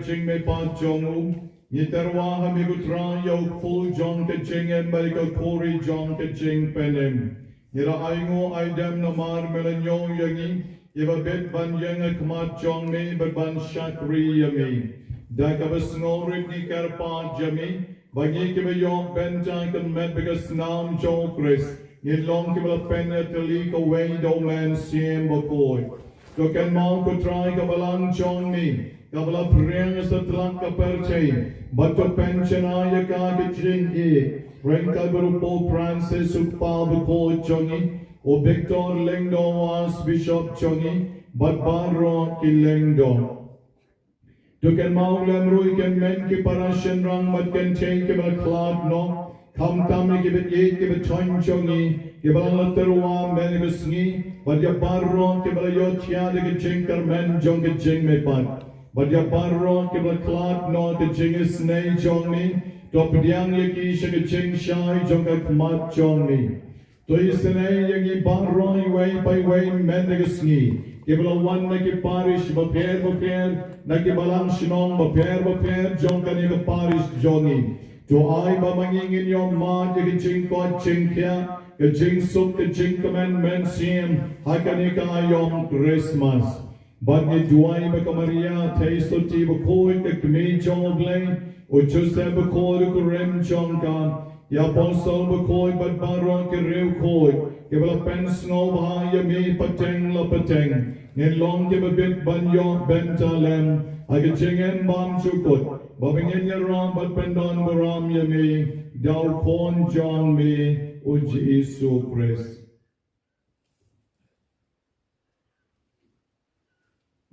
jingmihpat jong u. Ngi tyrwa ha me ko Trai ïa u kpu jong ka jingim bad ka khuri jong ka jingpynim. Ngi la ainguh aidem namar me la ñiew ïa ngi, ïa ba bit ban ïeng ha khmat jong me bad ban shakri ïa me. Da kaba sngewrit ngi kyrpad ïa me, ba ngi kiba ïoh bynta kynmaw bad ka snam jong u Khrist, ngin long kiba la pynïatylli kawei da u Mynsiem Bakhuid. To kynmaw ko Trai ka balang jong me, kaba la phriang satlak ka pyrthei, bad to pynshai ïa ka ka jingïeit ryngkat bad u Pope Francis u Kpa Bakhuid jong ngi, u Victor Lyngdoh Archbishop jong ngi, bad baroh ki lyngdoh. To kynmaw lem ruh ïa ki hynmen ki para shynrang bad kynthei kiba la khlad noh, khamtam ïa kiba ïeit kiba thoiñ jong ngi, kiba la tyrwa mynne ka sngi, bad ïa baroh kiba la ïohthiah da ka jingkyrmen jong ka jingmihpat. Bad ïa baroh kiba la khlad noh ha ka jingisynei jong me, to pdiang ïa ki sha ka jingshai jong ka khmat jong me. To isynei ïa ngi baroh iwei pa iwei mynne ka sngi, kiba la wan na ki parish bapher bapher, na ki balang shnong bapher bapher jong kane ka parish jong ngi. To ai ba ma ngi ngin ïoh mad ïa ka jingkoit jingkhiah, ka jingsuk ka jingkmen mynsiem ha kane ka aïom Christmas. Bad ngi duwai ba ka Maria Theisotti Bakhuid ka Kmie jong U Blei, u Joseph Bakhuid u kurim jong ka, ki Apostol Bakhuid bad baroh ki riewkhuid kiba la pynsngewbha ïa me pateng la pateng, ngin long kiba bit ban ïoh bynta lem ha ka jingim bymjukut, ba ngin ïarap bad pyndonburom ïa me da u Khun jong me u Jisu Khrist.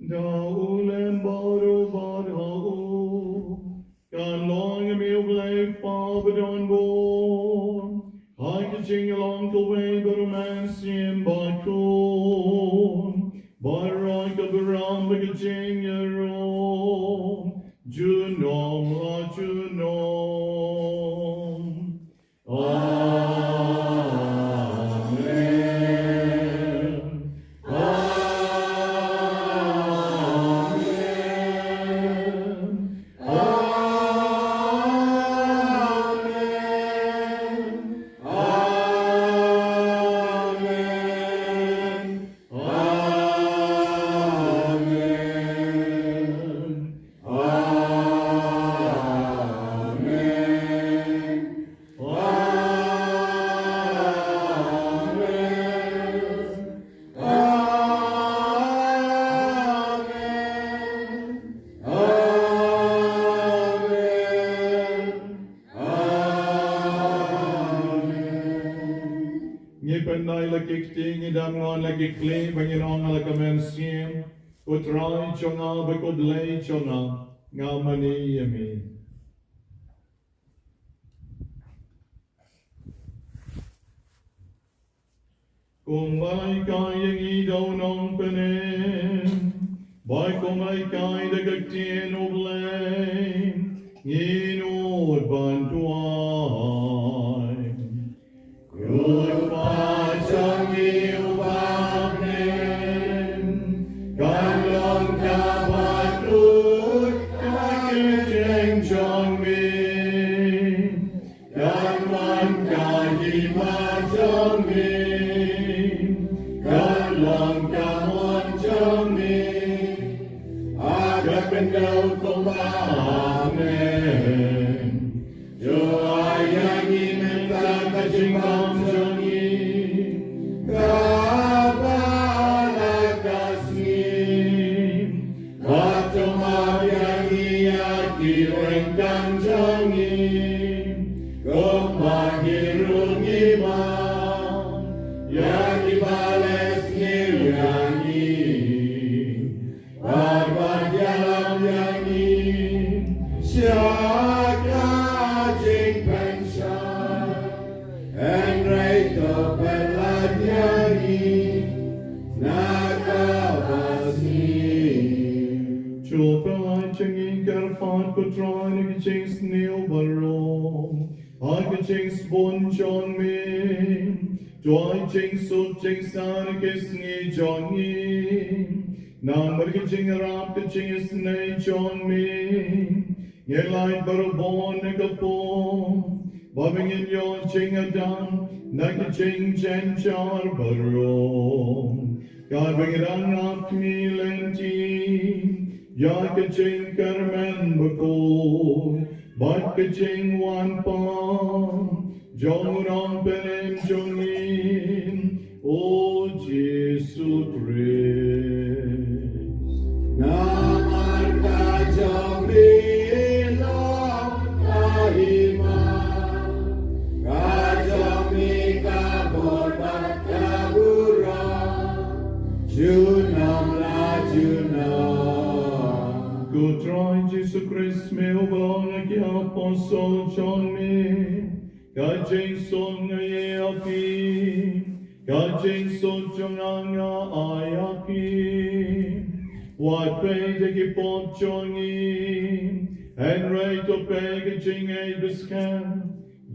Da u lem baroh bad ha u, kan long ïa me U Blei Kpa badonbor, ha ka jinglong kawei bad u Mynsiem Bakhuid, baroh ka burom bad ka jingïaroh, junom la junom. Amen. Amen. Amen. Amen. Amen. Amen. Amen. Amen. Amen. Amen. Ngi pyndait la ki kti, ngi dang ngon la ki khlieh, ba ngin ong la ka mynsiem: Ko Trai jong nga bad ko Blei jong nga, nga mane ïa me. Kumba la hikai ïa ngi da u Nongpynim, bad kumba la hikai da ka ktien U Blei, ngin nud ban duwai. Ko Kpa jong ngi uba ha bneng, kan long kaba kyrduh ïa ka kyrteng jong me. Kan wan ka hima jong me, kan long ka mon jong me, ha ka khyndew kumba ha bneng. To ai ïa ngi mynta ka jingbam jong ngi kaba ha la ka sngi. Bad to map ïa ngi ïa ki ryngkat jong ngi, kumba ngi ruh ngi map ïa kiba leh sniew ïa ngi. Bad wat ïalam ïa ngi sha ka jingpynshai, hynrei to pynlait ïa ngi na kaba sniew. To pynlait ïa ngi kyrpad ko Trai na ka jingsniew baroh, ha ka jingsbun jong me. To ai jingsuk jingsaiñ ha ki sngi jong ngi, Namar ka jingïarap ka jingisynei jong me, ngi lait barabor na ka pop, ba ngin ïoh jingïadon na ka jingjynjar baroh. Katba ngi dang ap kmie lynti ïa ka jingkyrmen bakhuid bad ka jingwan pat jong u Nongpynim jong ngi, u Jisu Khrist. Namar ka jong me long ka hima, ka jong me ka bor bad ka burom, junom la junom. Ko Trai Jisu Khrist, me uba la ong ha ki apostol jong me, ka jingsuk nga ai ïa phi, ka jingsuk jong nga nga ai ïa phi. Wat peit ha ki pop jong ngi, hynrei to peit ha ka jingïeit bad skhem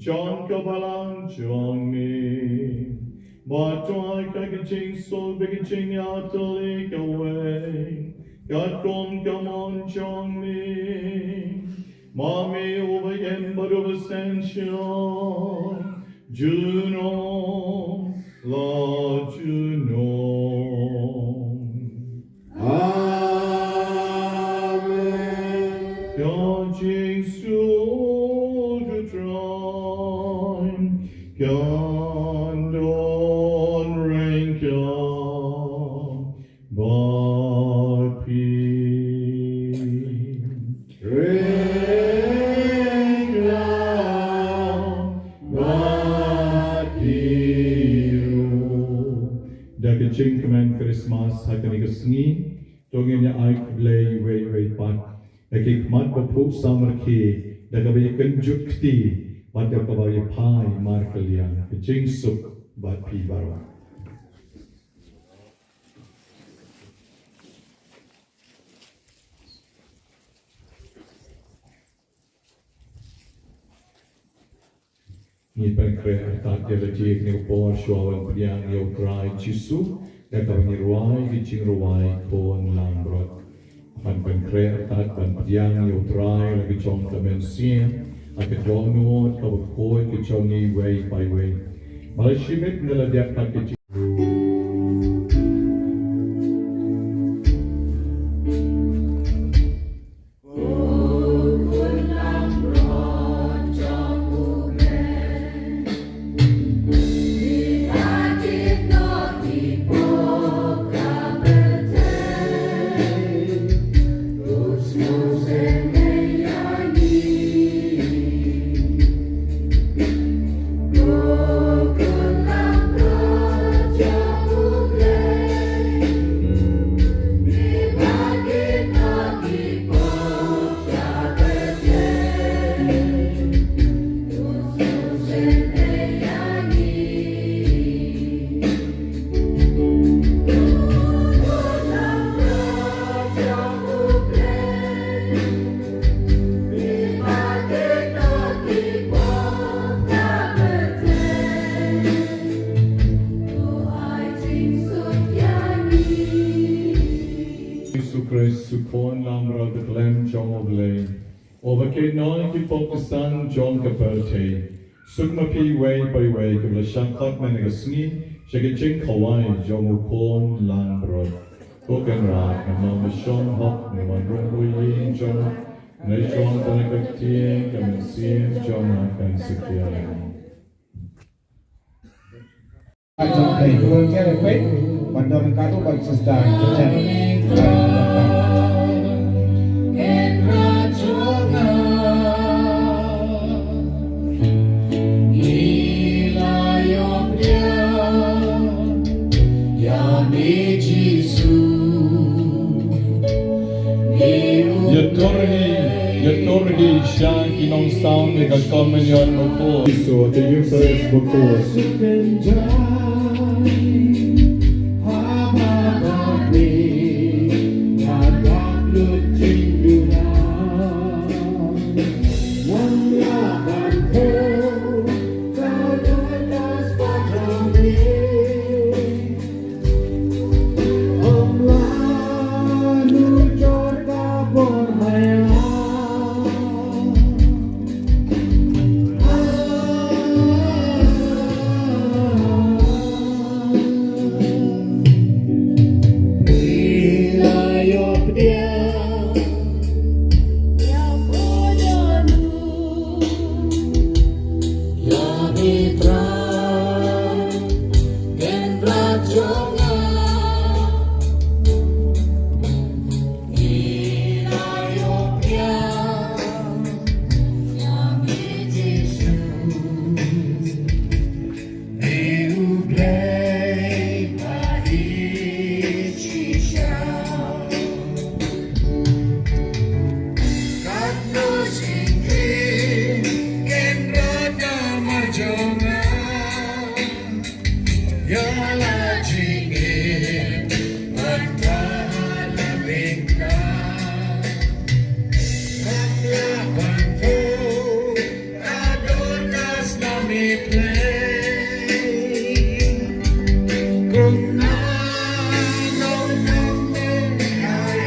jong ka balang jong me. Bad to ai ka jingsuk bad ka jingïatylli kawei, katkum ka mon jong me. Ma me uba im bad uba synshar, junom la junom. Amen. Ka jingsuk u Trai kan don ryngkat bad phi. Ryngkat bad phi ruh. Da ka jingkmen Christmas ha kane ka sngi, to ngin ïa ai khublei iwei iwei pat da ki khmat ba phuh samrkhie, da kaba ïakynjut kti bad da kaba ïaphai markylliang. Ka jingsuk bad phi baroh. Ngi pynkhreh artat ïa lade ha kane ka por shuwa ban pdiang ïa u Trai Jisu, da kaba ngi rwai ka jingrwai Khun Langbrot. Ban pynkhreh artat ban pdiang ïa u Trai la ka jong ka mynsiem, ha ka dohnud kaba khuid ka jong ngi iwei pa iwei. Ba la shimet ngi la dep pat ka jing Jisu Khrist, u Khun Langbrot bakhlem jong U Blei. Uba kynnoh ïa ki pop ki san jong ka pyrthei. Suk ma phi iwei pa iwei kiba la shah khot mynne ka sngi sha ka jingkhawai jong u Khun Langbrot. Ko Kynrad, nga ong ba shong hok, nga wan rung ha ïing jong nga, nga shong tang ha ka ktien ka mynsiem jong nga kan sa khia ïa nga. Ïa tur hi, ïa tur hi sha ki nongsaw ïa ka Communion bakhuid. Jisu, ïa ka Eucharist bakhuid. Jong nga, ïa la jingim, ban ta la bynta. Kam lah ban tu, ador ka slam i pleng. Kum na nong nong nong ai.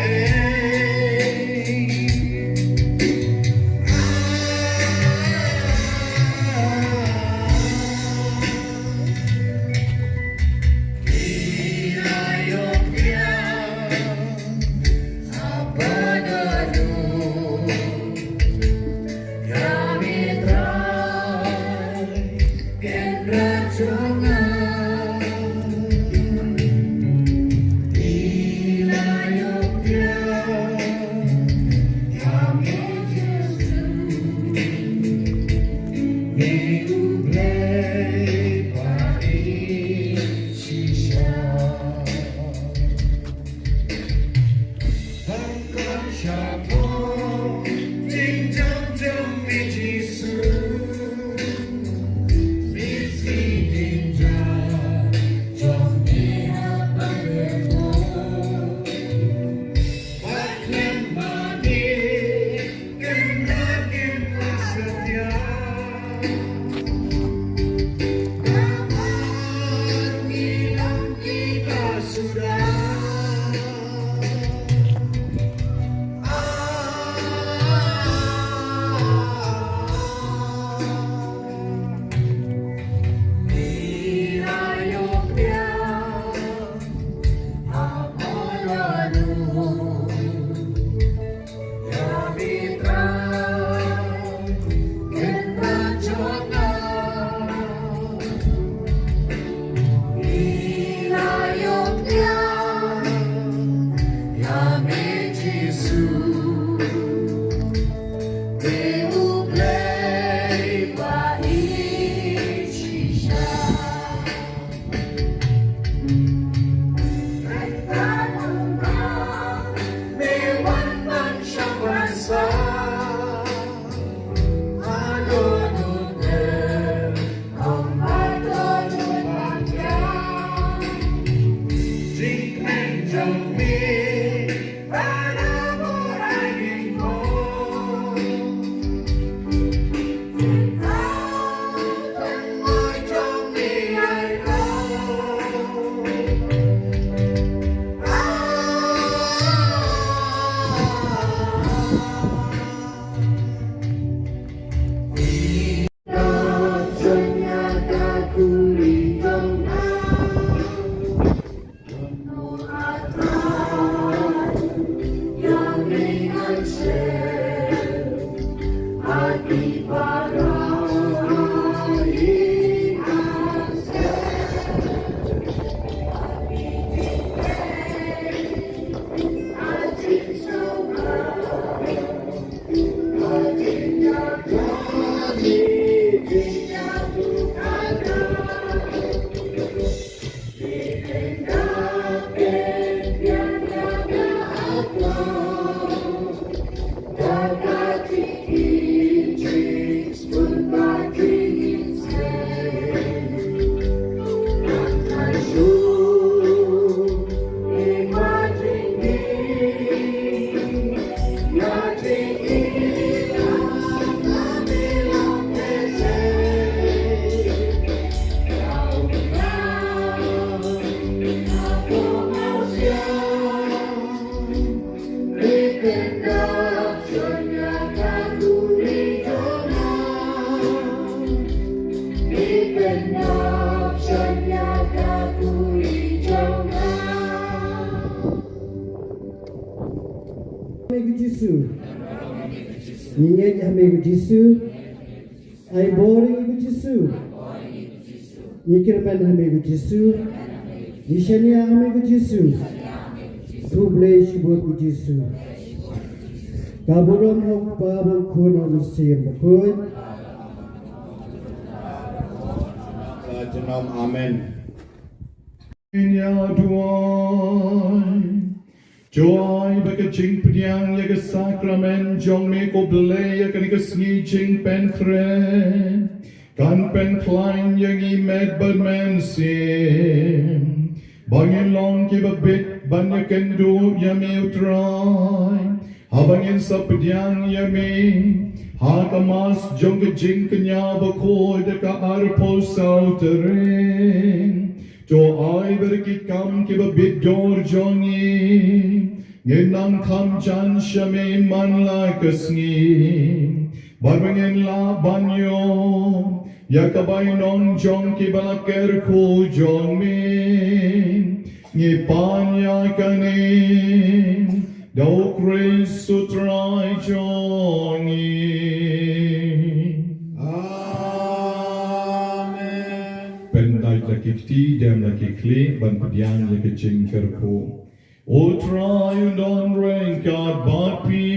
Jisu. Ngi ngeit ha me ko Jisu. Ai bor ïa ngi ko Jisu. Ngi kyrmen ha me ko Jisu. Ngi shaniah ha me ko Jisu. Khublei shibun ko Jisu. Ka burom ha u Kpa bad u Khun bad u Mynsiem Bakhuid. Ka junom, amen. Ïa duwai. Joi ba ka jingpdiang ïa ka sakramen jong me ko Blei ïa kane ka sngi jingpynkhreh. Kan pynkhlaiñ ïa ngi met bad mynsiem, ba ngin long kiba bit ban ïakynduh ïa me, U Trai, haba ngin sa pdiang ïa me ha ka Mass jong ka jingkñia bakhuid da ka arphew saw tarik. To ai ba da ki kam kiba bit dur jong ngi, ngin nang kham jan sha me man la ka sngi, bad ba ngin lah ban ïoh ïa ka bainong jong kiba la kyrkhu jong me. Ngi pan ïa kane da U Khrist U Trai jong ngi. Amen. Pyndait la ki kti, dem la ki khlieh, ban pdiang ïa ka jingkyrkhu. U Trai un don ryngkat bad phi.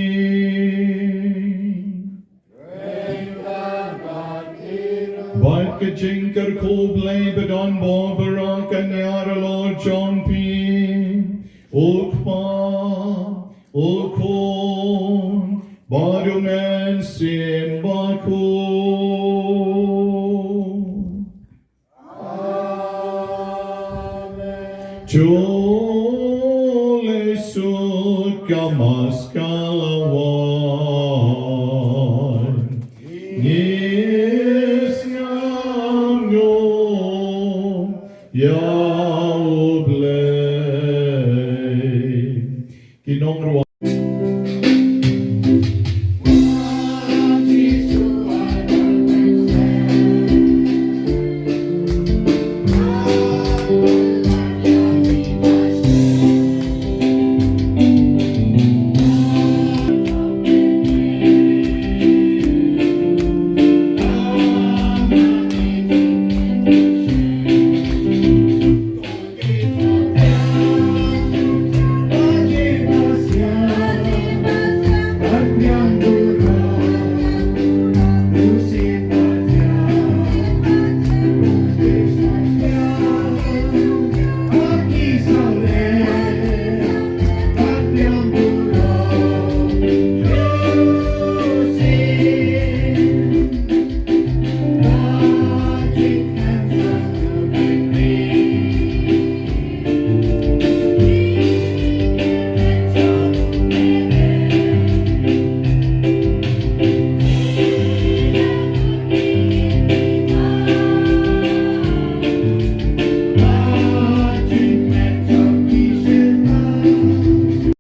Bad ka jingkyrkhu Blei ba don bor baroh kan ïar halor jong phi. U Kpa, U Khun, bad U Mynsiem Bakhuid. Amen. To leit suk ka Mass ka la wan. Ngi sngap noh ïa